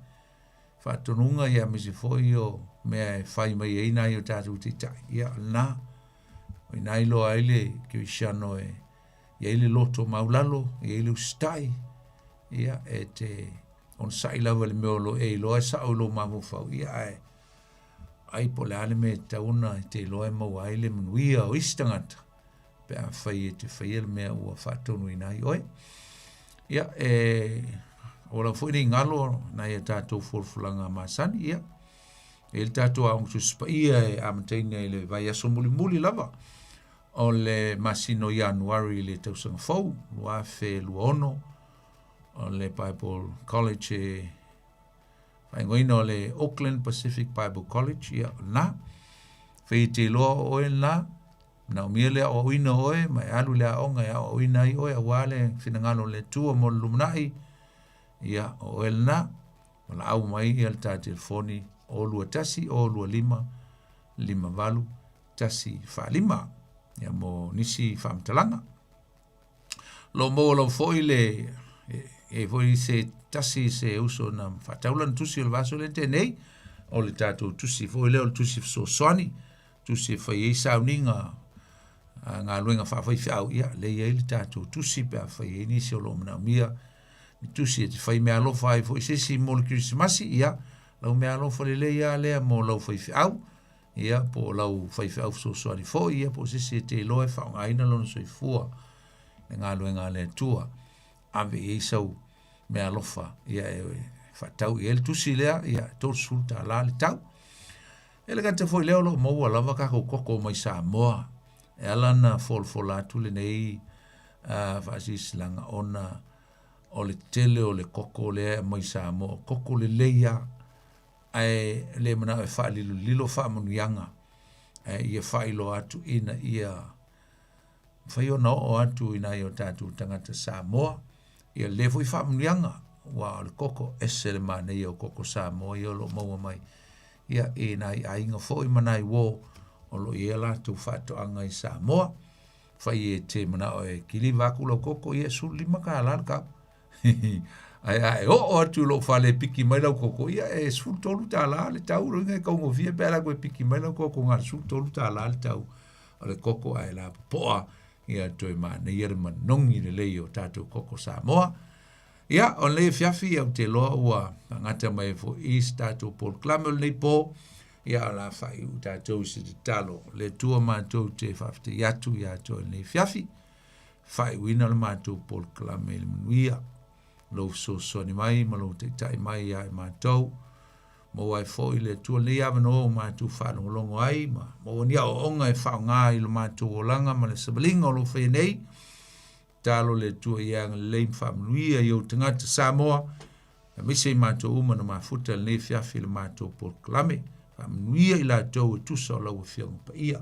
faatonuga, ia, aemaise foi o mea e fai mai ai nai o tatou taitai, ia, o lena. O i ina e iloa ai le kerisiano e i ai le loto maulalo, e i ai le usitai, ia, e te onosai lava i le mea o lo o e iloa e sao i lou mafaufau, ia ae ai po o le a le mea e tatau ona e te iloa e maua ai le manuia o isi tagata pe afai e te faia le mea ua faatonuina ai oe. Ia, e aua lava foi ne i galo nai a tatou folafolaga masani, ia, e i ai le tatou Aoga Tusi Paia e amataina i le vaiaso mulimuli lava o le masina o Ianuari i le tausaga fou 2026, o le Bible College e faaigoaina o le Auckland Pacific Bible College, ia, o lena. Fai e te iloa o oe lena, manaomia le aoaoina o oe, ma e alu i le aoga e aoaoina ai oe aua le finagalo o le Atua mo le lumanai, ia, o oe lena. Valaau mai ia le ta telefoni 021 025 58 145 ia mo nisi faamatalaga. Lo maua lava foi le e foi se tasi se uso na faatau lana tusi o le vaiaso lea na tea nei, o le tatou tusi foi lea o le tusi fesoasoani, tusi e fai ai sauniga a galuega faafaifeau, ia lea e i ai le tatou tusi pe afai e i ai nisi o lo o manaomia ni tusi e te fai meaalofa ai foi i se isi mo le Kerisimasi, ia lau meaalofa lelei lava lea mo lau faifeau, ia po o lau faifeau fesoasoani foi, ia po o se isi e te iloa e faaaogaina lona soifua i le galuega a le Atua. Ave i ai sau meaalofa, ia e faatau i ai le tusi lea, ia $30 le tau. E le gata foi i lea o lo o maua lava tatou koko mai Samoa. E ala ona folafola atu lenei faasilasilaga ona o le tele o le koko lea e aumai Samoa, o koko lelei lava, ae le manao e faalilolilo faamanuiaga, ae ia faailoa atu ina ia mafai ona oo atu i nai o tatou tagata Samoa ia lea foi faamanuiaga, aua o le koko ese le manaia o koko Samoa ia o lo o maua mai ia i nai aiga foi ma nai uo o lo o i ai a latou faatoaga i Samoa. Fai e te manao e kiliva atu lau koko, ia e $15 le kau. Ae a e oo atu i lou fale e piki mai lau koko, ia e $13 le tau, lona uiga e taugofie pe a alu atu e piki mai lau koko na o le $13 le tau o le koko ae lapopoa ia toe manaia le manogi lelei o tatou koko Samoa. Ia, o lenei afiafi ou te iloa ua faagata mai ai foi i se tatou polokalame o lenei po. Ia, o le a faaiu tatou i se tatalo. Le Atua matou te faafetai atu ia te oe i lenei afiafi. Faaiuina le matou polokalame i le manuia. Lou fesoasoani mai ma lou taitai mai ia i matou. Maua ai foi le Atua lenei avanoa ua matou faalogologo ai ma maua ni aoaoga e faaaoga i lo matou olaga ma le savaliga o lo o faia nei. Tatalo le Atua ia agalelei ma faamanuia i ou tagata Samoa, aemaise i matou uma na mafuta i lenei afiafi i le matou polokalame. Faamanuia i latou e tusa o lau Afioga Paia.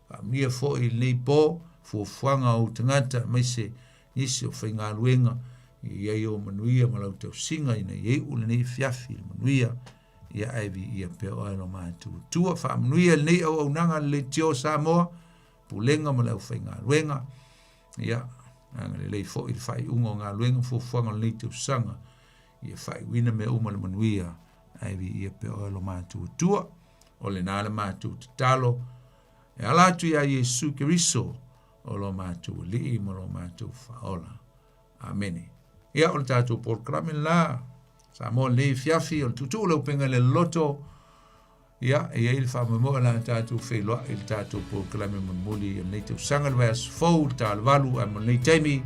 Faamanuia foi i lenei po fuafuaga o ou tagata, aemaise nisi o faigaluega, ia i ai ou manuia ma lau tausiga ina ia iu lenei afiafi i le manuia, ia ae viia pea oe lo matou Atua. Faamanuia i lenei auaunaga a le Leitio Samoa, Pulega ma le aufaigaluega, ia agalelei foi i le faaiuga o galuega ma fuafuaga o lenei tausaga, ia faaiuina mea uma i le manuia, ae viia pea oe lo matou Atua. O lena le matou tatalo e ala atu iā Iesu Keriso o lo matou Alii ma lo matou Faaola. Amene. Ia, o le tatou polokalame lena, Samoa lenei afiafi, o le tuutuu le upega i le loloto, ia, e i ai le faamoemoe o le a tatou feiloai i le tatou polokalame mulimuli o lenei tausaga le vaiaso fou i le ta o le 8, ae mo lenei taimi,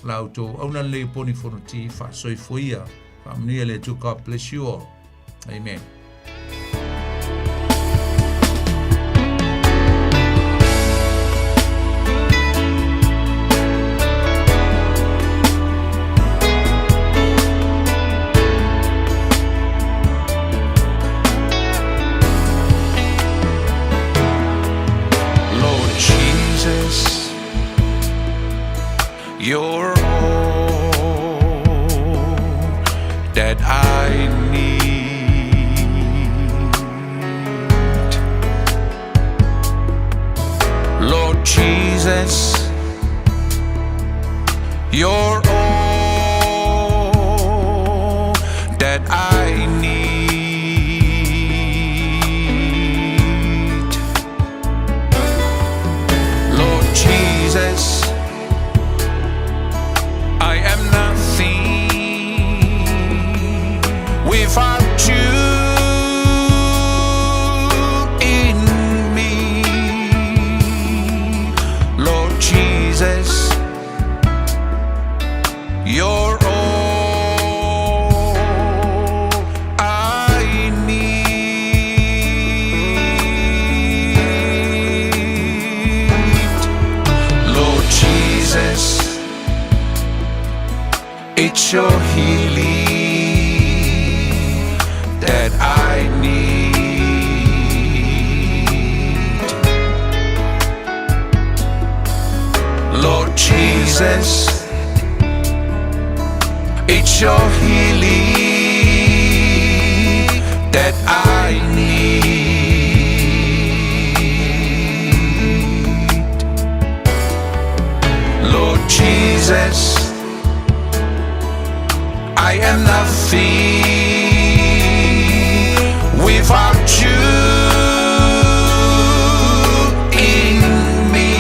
o la outou auauna lelei o Poni Fonoti, faasoifua ia, faamanuia le Atua, God bless you all. Amen. Lord Jesus, you're all that I need. Lord Jesus, you're all that I need. Lord Jesus, I am nothing without you in me. Lord Jesus, you're all I need. Lord Jesus, it's your healing that I need. Lord Jesus, it's your healing that I need. Lord Jesus, I am nothing without you in me.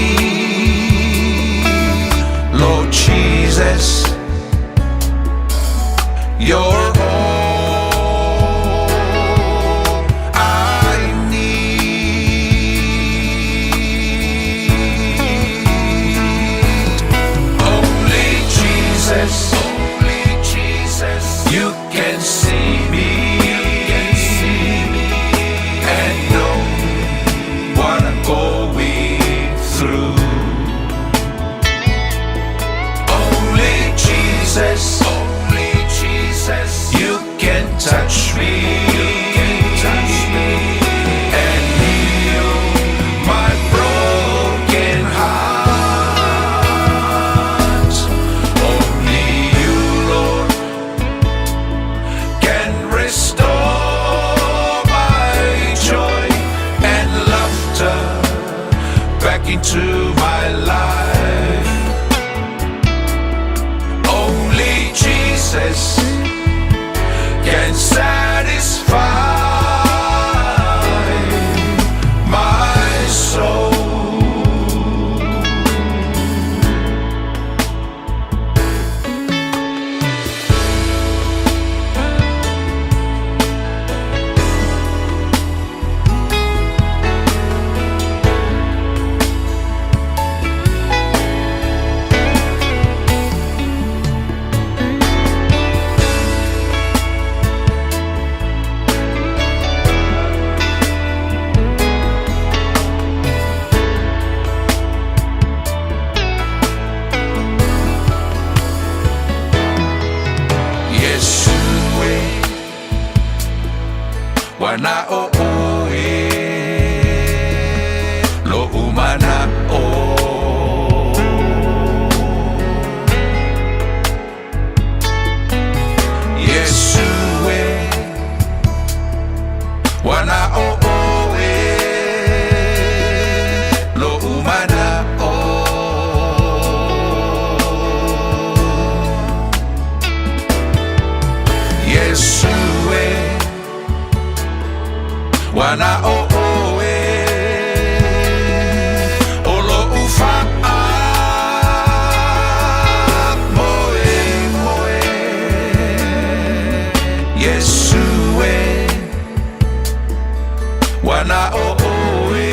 Lord Jesus, you're all I need. Only Jesus, only Jesus, you can see me, you can see me, and know what I'm going through. Only Jesus, only Jesus, you can touch me, you can touch me, and heal my broken heart. Only you, Lord, can restore my joy and laughter back into my life. Only Jesus can satisfy my soul. Yesue wana o oe lo umana o. Yesue wana o oe lo umana o. Yesue wana o oe o lo ufa a moe moe. Yesue wana o oe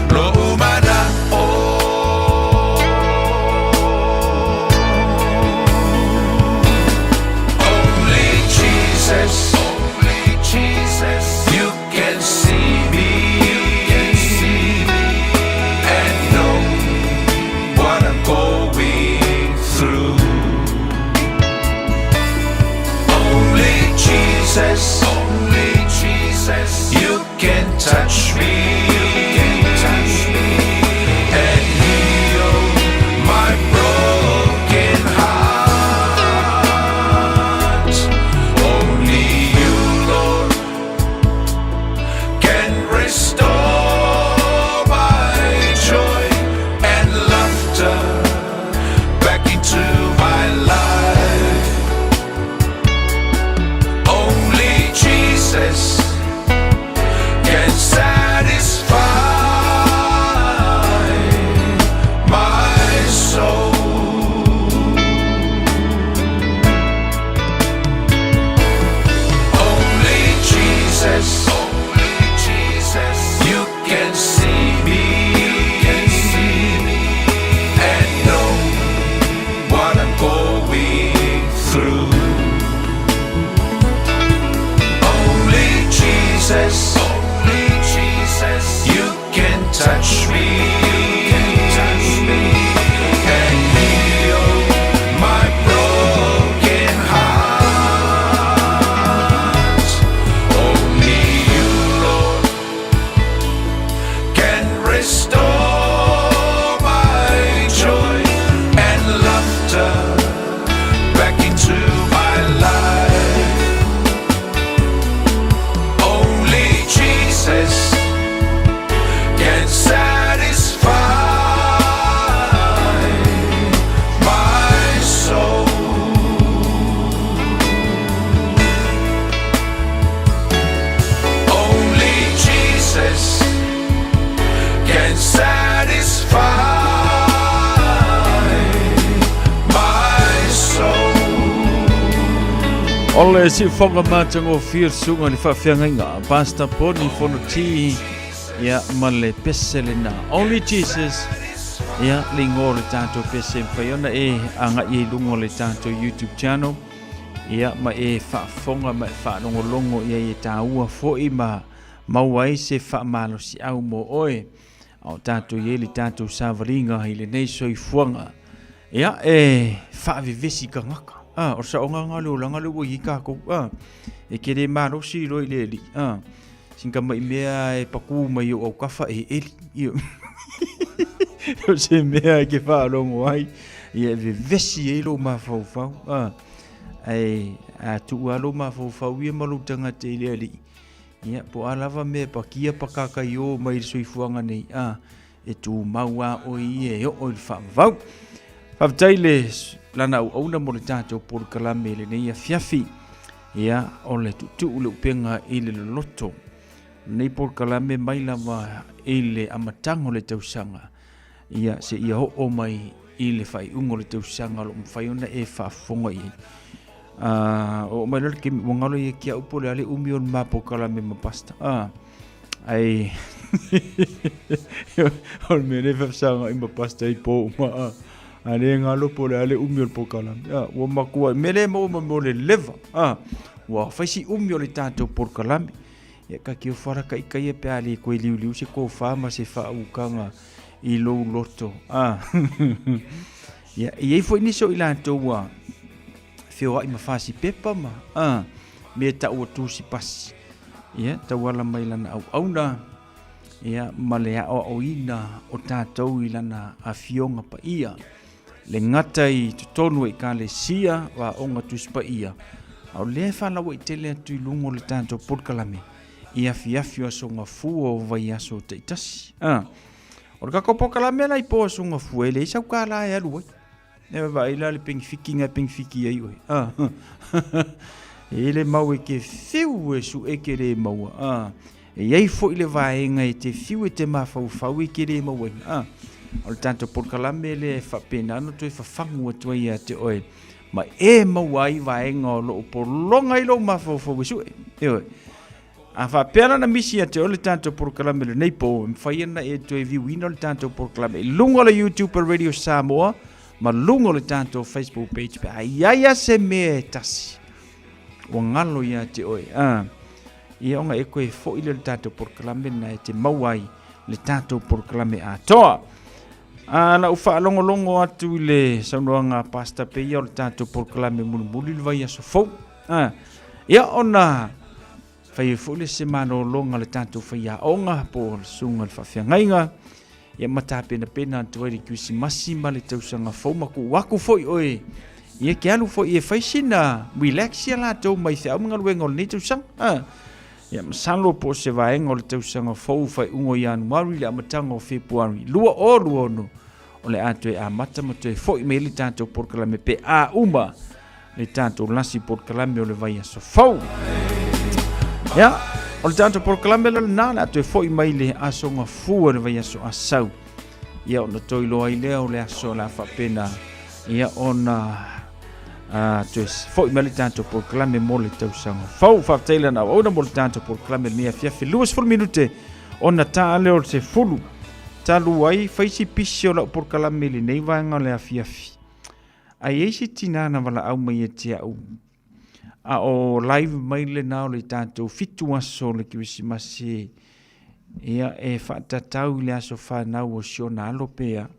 lo umana o. Only Jesus, only Jesus, you can see me, you can see me, and know what I'm going through. Only Jesus, only Jesus, you can touch me, you can touch me, and heal my broken heart. O le siufoga matagofie le susuga i le faafeagaiga Pastor Poni Fonoti ia ma le pese lena Only Jesus ia le igoa o le tatou pese e mafai ona e agai ai i luga o le tatou YouTube channel ia ma e faafofoga ma e faalogologo i ai e taua foi ma maua ai se faamalosiau mo oe a o tatou i ai le tatou savaliga i lenei soifuaga. Ia, e faavevesi tagata. A, o le saoga lena o le olaga lea ua i ai tatou. A, e te le malosi loa i le alii. A, sin tamai mea e patu mai i ou autafa e eli. Ia, o se mea e te faalogo ai, ia e vevesi ai lou mafaufau. A, ae a tuu lava lou mafaufau ia ma lou tagata i le alii, Ia, po o a lava mea e pakia pakakaiō mai i le soifuaga nei, a, e tumau lava oe ia e oo i le faavavau. Faafetai le lana auauna mo le tatou polokalame i lenei afiafi. Ia, o le tuutuu le upega i le loloto. Lenei polokalame mai lava i le amataga o le tausaga, ia, seia oo mai i le faaiuga o le tausaga o lo o mafai ona e faafofoga i ai. Ah, oo mai loa le taimi ua galo ia te au po o le a le umi o le ma polokalame ma pastor. Ah, ai o le mea lea e faafesagai ma pastor i po uma. Ah, a le galo po o le a le umi o le polokalame. Ah, ua matua, mea lea e maua ma mea o le leva. Ah, ua fai si umi o le tatou polokalame. Ia ka te ofo alakaʻi ia pe a le toe liuliu se tofa ma se faaukaga i lou loto. Ah. Ia, e i ai foi nisi o i latou ua feoai ma fasi pepa ma a mea taua tusi pasi. Ia, tauala mai lana auauna, ia, ma le aoaoina o tatou i lana afioga paia. Le gata i totonu o ekalesia o aoga Tusi Paia, a o lea e faalauaitele atu i luga o le tatou polokalame i afiafi o Aso Gafua o vaiaso taitasi. A, o le tatou polokalame la i po Aso Gafua, e leai sau kālā e alu ai. E vaai la le pengifiki nga pengifiki ai oe. Ah. E le mau e ke fiu e su e ke le maua. Ah. E iai foi le vaega e te fiu e te mafaufau e ke le maua ai. Ah. O le tatou polokalame lea e faapena ona toe fafagu atu ai ia te oe ma e maua ai vaega o loo pologa ai lou mafaufau e sue. Ioe. A faapea la na misi ia te oe le tatou polokalame i lenei po, e mafai ona e toe viuina le tatou polokalame i luga o le YouTube a Radio Samoa ma luga o le tatou Facebook page pe a i ai lava se mea e tasi ua galo ia te oe. A, ia ona e toe foi lea i le tatou polokalame lena e te maua ai le tatou polokalame atoa. A na ou faalogologo atu i le saunoaga a Pastor Peia o le tatou polokalame mulimuli le vaiaso fou. A, ia ona fai ai foi le se malologa a le tatou faiaoga po o le susuga i le faafeagaiga, ia ma tapenapena atu ai le Kerisimasi ma le tausaga fou ma tuu atu foi oe ia ke alu foi e fai sina relax ia latou mai feau ma galuega o lenei tausaga. A, ia masalo po o se vaega o le tausaga fou faaiuga o Ianuari le amataga o Fepuari 2026 o le a toe amata ma toe foi mai le tatou polokalame pe a uma le tatou lasi polokalame o le vaiaso fou. Ia, o le tatou polokalame la lena, le a toe foi mai le aso gafua le vaiaso asau. Ia, ona toe iloa ai lea o le aso la faapena, ia, ona toe foi mai le tatou polokalame mo le tausaga fou. Faafetai lana auauna mo le tatou polokalame lenei afiafi 20 minute ona ta lea o le 10. Talu ai, fai si pisi o lau polokalame i lenei vaega o le afiafi. A i ai se tina na valaau mai ia te au, a o live mai lena o le tatou 7 aso o le Kerisimasi, ia, e faatatau i le aso fanau o si ona alo pea,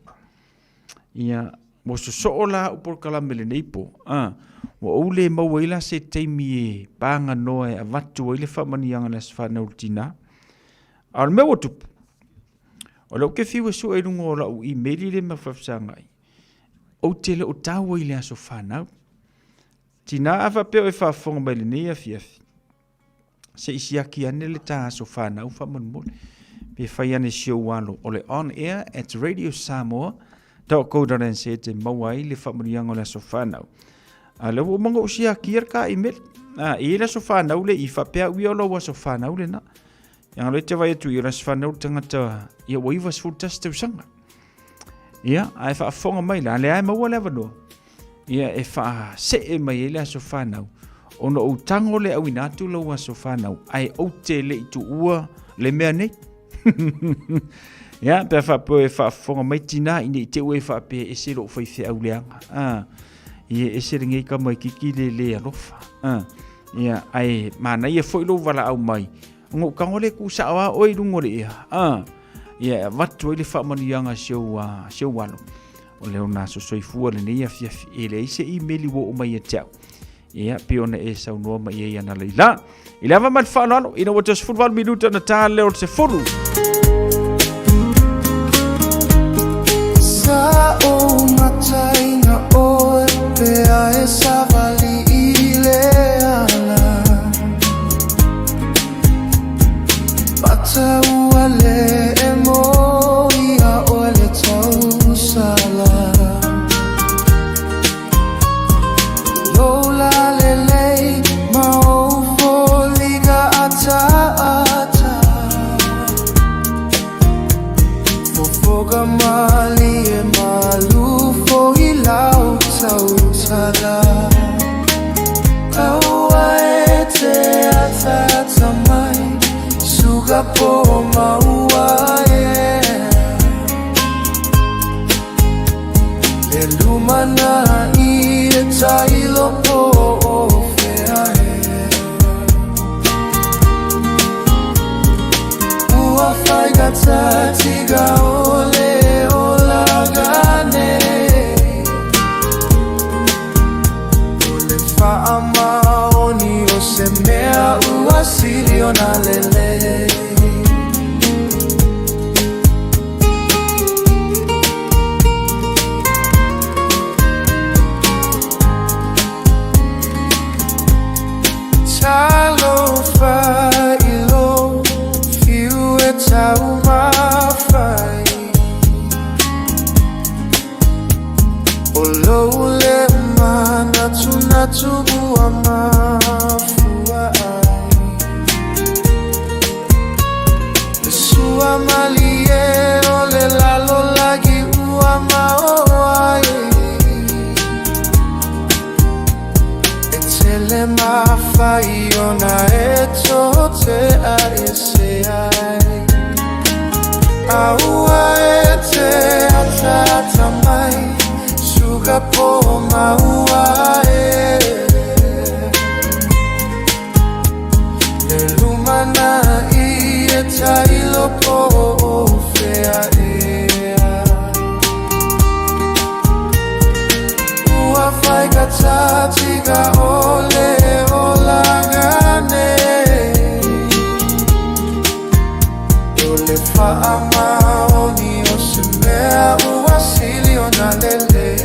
ia, ua sosoo la au polokalame i lenei po, a, ua ou le maua ai la se taimi e paganoa e avatu ai le faamanuiaga i le aso fanau o le tina. A o le mea ua tupu, o lea ou te fiu e sue i luga o lau email lea ma faafesagai, Ou te le o taua i le aso fanau. Tina a faapea oe faafofoga mai lenei afiafi, se i siaki ane le ta aso fanau faamolemole. Pe fai ane si ou alo o le on air at Radio Samoa .co.nz e maua ai le faamanuiaga o le aso fanau. A lea ua uma ona ou siakia le ta email. A, e i ai le aso fanau le i faapea au ia o lau aso fanau lena. Ia ngalo e te vai atu i o le aso fanau le tagata ia ua 91 tausaga. Ia, ae faafofoga mai la, lea e maua le avanoa. Ia, e faasee mai ai le aso fanau. Ona ou tago lea e auina atu lou aso fanau, ae ou te le i tuua le mea nei. Ia, pe a faapea e faafofoga mai tinā, ina i te ua e faapea e ese lou faifeau leaga. Ah, ia e ese lenei tamaititi le lē alofa. Ah, ia, ae manaia foi lou valaau mai, ona ou tago lea e tuu sao lava oe i luga o le ea. Ah, ia, e avatu ai le faamanuiaga a si ou, si ou alo. O le ona aso soifua lenei afiafi, e leai se imeli ua oo mai ia te au. Ia, pei ona e saunoa mai ai analeila. I le ava ma le faaaloalo, ina ua toe 18 minuta ona ta lea o le 10. Sa ou mataina oe pea e savali i le ala Mata ua le e mo ia oe le tausala Le lumanai e tailo po o fea e Ua faigata o le olaga nei O le faamaoni o se mea ua sili ona lelei. Talofa i lou fiu e taumafai O lou le manatunatu ua mafua ai Le sua malie o le lalolagi ua maoa ai E tele mafai ona e to te ese ai Aua e te ataata mai Suka po maua e Le lumanai e tailo po o fea ea Ua faigata o le olaga nei O le faamaoni o se mea ua sili ona lelei.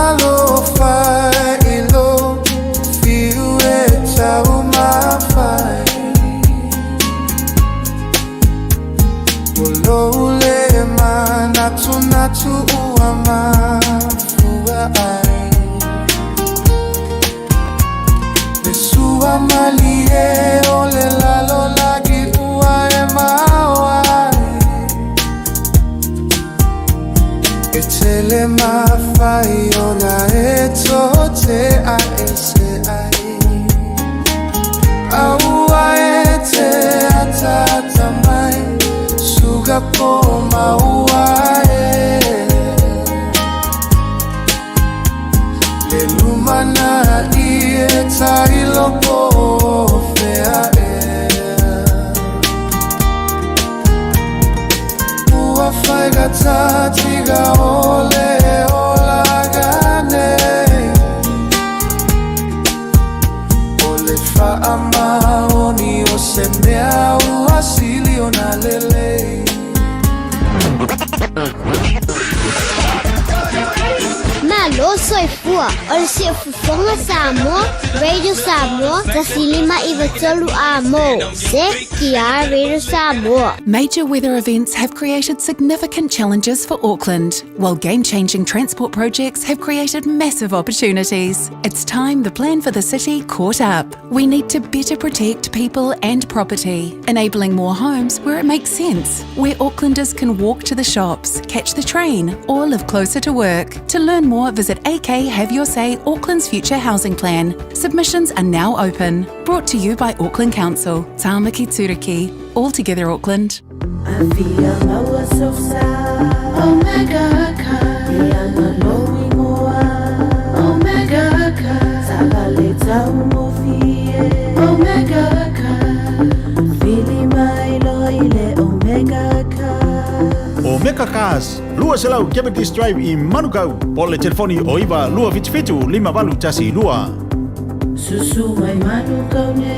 Talofa i lou fiu e taumafai O lou le manatunatu ua mafua ai Le sua malie o le lalolagi ua e maoa ai E tele mafai ona e to te ese ai Aua e te ataata mai Suka po maua e Le lumanai e tailo po o fea ea Ua faigata o le olaga nei O le faamaoni o se mea ua sili ona lelei. Malo. Malo soifua. O le Siufofoga Samoa, Radio Samoa, 159 a mo. Se ki Radio Samoa. Major weather events have created significant challenges for Auckland, while game changing transport projects have created massive opportunities. It's time the plan for the city caught up. We need to better protect people and property, enabling more homes where it makes sense, where Aucklanders can walk to the shops, catch the train, or live closer to work. To learn more, visit AK Have Your Say Auckland's Future Housing Plan. Submissions are now open. Brought to you by Auckland Council, Tāmaki Turuki. All together Auckland. Omega Cars, 200 Cavendish Drive i Manukau, po le telefoni o 9 277 5812. Susu mai Manukau ne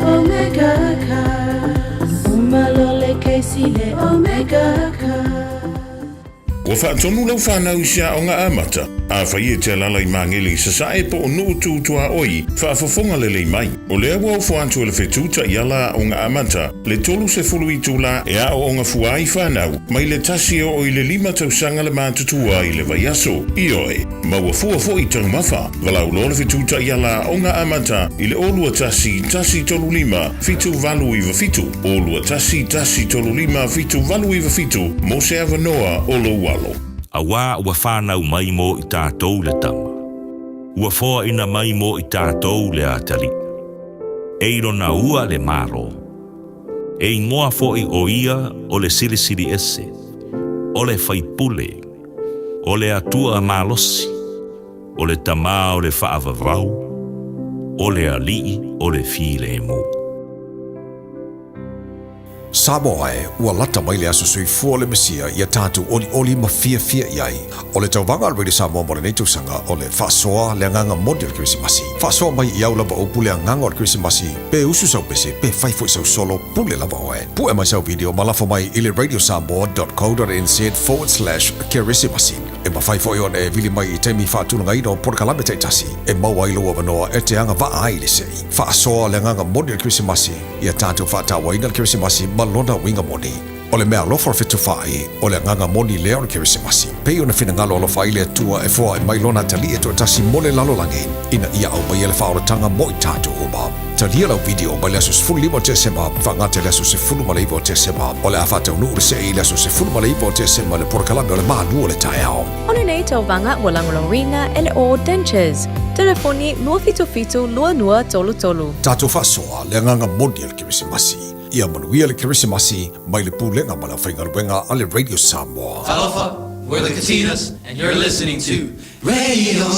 Omega Cars Umalole Casey le Omega Cars Ua faatonu lau fanau i se aoga amata. Afai e te alaala i Magele i Sasae po o Nuu Tu Tuaoi, faafofoga lelei mai. O lea ua ofo atu e le Fetu Taiala Aoga Amata le 30 itula e aooga fua ai fanau mai le 1 e oo i le 5 tausaga le matutua i le vaiaso. Ioe, maua fua foi taumafa. Valaau loa le Fetu Taiala Aoga Amata i le 0 21 135 7897, 0 21 135 7897 mo se avanoa o lou alo. Auā ua fanau mai mo i tātou le tama. Ua foaina mai mo i tātou le atalii. E i lona ua le Malo. E igoa foʻi ʻo ia o le Silisili Ese, o le Faipule, o le Atua malosi, o le Tamā o le Faavavau, o le Alii o le Filemu. Samoa e, ua lata mai le aso soifua o le Mesia ia tatou olioli ma fiafia i ai. O le tauvaga a le Radio Samoa mo lenei tausaga o le faasoa le agaga moni o le Kerisimasi. Faasoa mai i au lava upu le agaga o le Kerisimasi, pe usu sau pese, pe fai foi sau solo, pule lava oe. Pue mai sau video ma lafo mai i le radiosamoa.co.nz/kerisimasi. E mafai foi ona e vili mai i taimi faatulagaina o polokalame taitasi e maua ai lou avanoa e te agavaa ai i le sei. Faasoa le agaga moni o le Kerisimasi, ia tatou faatauaina le Kerisimasi ma lona uiga moni. O le meaalofa o le fetufaai, o le agaga moni lea o le Kerisimasi. Pei ona finagalo alofa ai le Atua e foai mai lona atalii e toatasi mo le lalolagi, ina ia aumaia le faaolataga mo i tatou uma. Talia lau video mai le aso 15 o Tesema faagata i le aso 19 o Tesema. O le a faataunuu le sei i le aso 19 o Tesema i le polokalame o le Malu o le Taeao. O lenei tauvaga ua lagolagoina e le All Dentures. Telefoni 277 2233. Tatou faasoa le agaga moni o le Kerisimasi. Ia manuia le Kerisimasi mai le Pulega ma le Aufaigaluega a le Radio Samoa. Talofa, we're the Katinas, and you're listening to Radio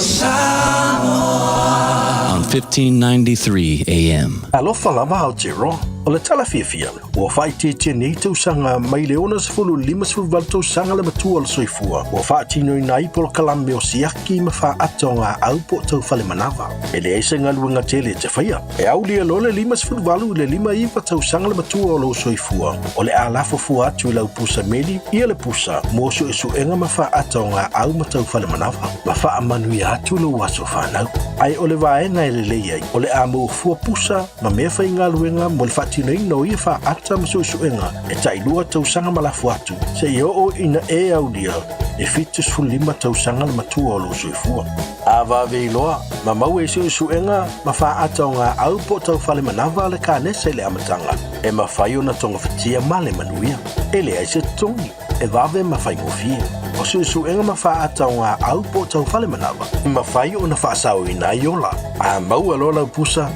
Samoa on 1593 AM. Alofa lava Aotearoa. O le tala fiafia, ua faaitiitia nei tausaga mai le 60 58 tausaga le matua o le soifua, ua faatinoina ai polokalame o siaki ma faaata o gaau po o taufale manava. E leai se galuega tele e te faia. E aulia loa le 58 i le 59 tausaga le matua o lou soifua, o le a lafo fua atu i lau pusa meli ia le pusa mo suesuega ma faaata o gaau ma taufale manava, ma faamanuia atu lou aso fanau. Ae o le vaega e lelei ai, o le a maua fua pusa ma mea faigaluega mo le faatinoina o ia faaata ma suesuega e tailua tausaga ma lafo atu, seia oo ina e aulia e 75 tausaga le matua o lou soifua. A vave iloa, ma maua i suesuega ma faaata o gaau po o taufale manava le kanesa i le amataga, e mafai ona togafitia ma le manuia. E leai se totogi, e vave ma faigofie. O suesuega ma faaata o gaau po o taufale manava, e mafai ona faasaoina ai ola. A maua loa lau pusa,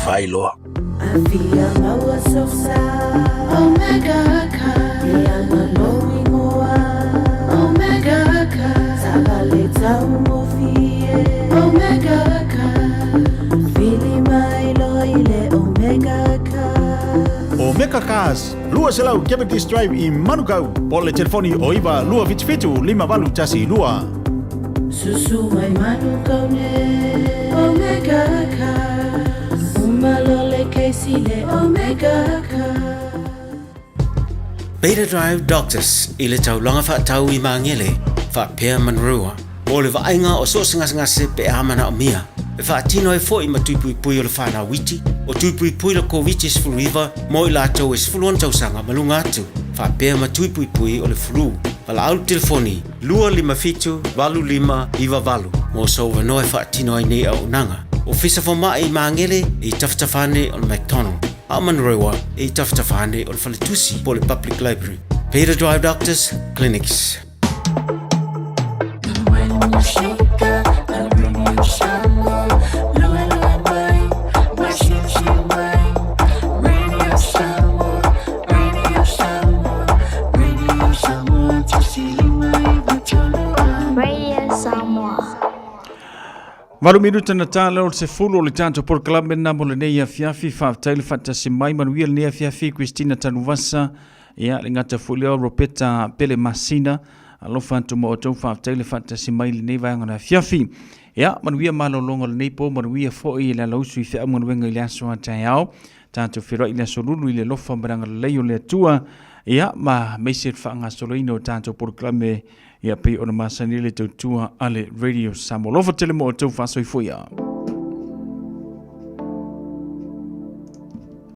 fai loa. Afia maua sosa Omega Car Ianga lou igoa Omega Car Taavale taugofie Omega Car Vili mai loa i le Omega Car Omega Cars, 200 Cavendish Drive i Manukau, po o le telefoni o 9 277 5812. Susu mai Manukau ne Omega Cars Umalole Casey le Omega Cars Beta Drive Doctors i le taulaga faatau i Magele faapea Manurewa. Mo le vaaiga o so o se gasegase pe a manaomia. E faatino ai foi ma tui puipui o le fanau iti, o tui puipui le Koviti-19 mo i latou e 16 tausaga ma luga atu, faapea ma tui puipui o le flu. Valaau le telefoni 257 8598 mo sou avanoa e faatino ai nei auaunaga. Ofisa Fomai i Magele e i tafatafa ane o le McDonald, a o Manurewa e i tafatafa ane o le Faletusi po o le Public Library. Peter Drive Doctors Clinics. Radio Samoa. Valu minuta na tala o le sefulu o le tatou polokalame lena mo lenei afiafi. Faafetai le faatasi mai manuia lenei afiafi Christina Tanuvasa. Ia, le gata foi lea o Ropeta Pele Masina. Alofa atu ma outou faafetai le faatasi mai lenei vaega o le afiafi. Ia, manuia malologa o lenei po, manuia foi le alausu i feau galuega i le aso a taeao. Tatou feiloai i le aso lulu i le alofa ma le agalelei o le Atua. Ia, ma maise le faagasoloina o tatou polokalame ia pei ona masani le tautua a le Radio Samoa. Alofa tele mo outou faasoifua.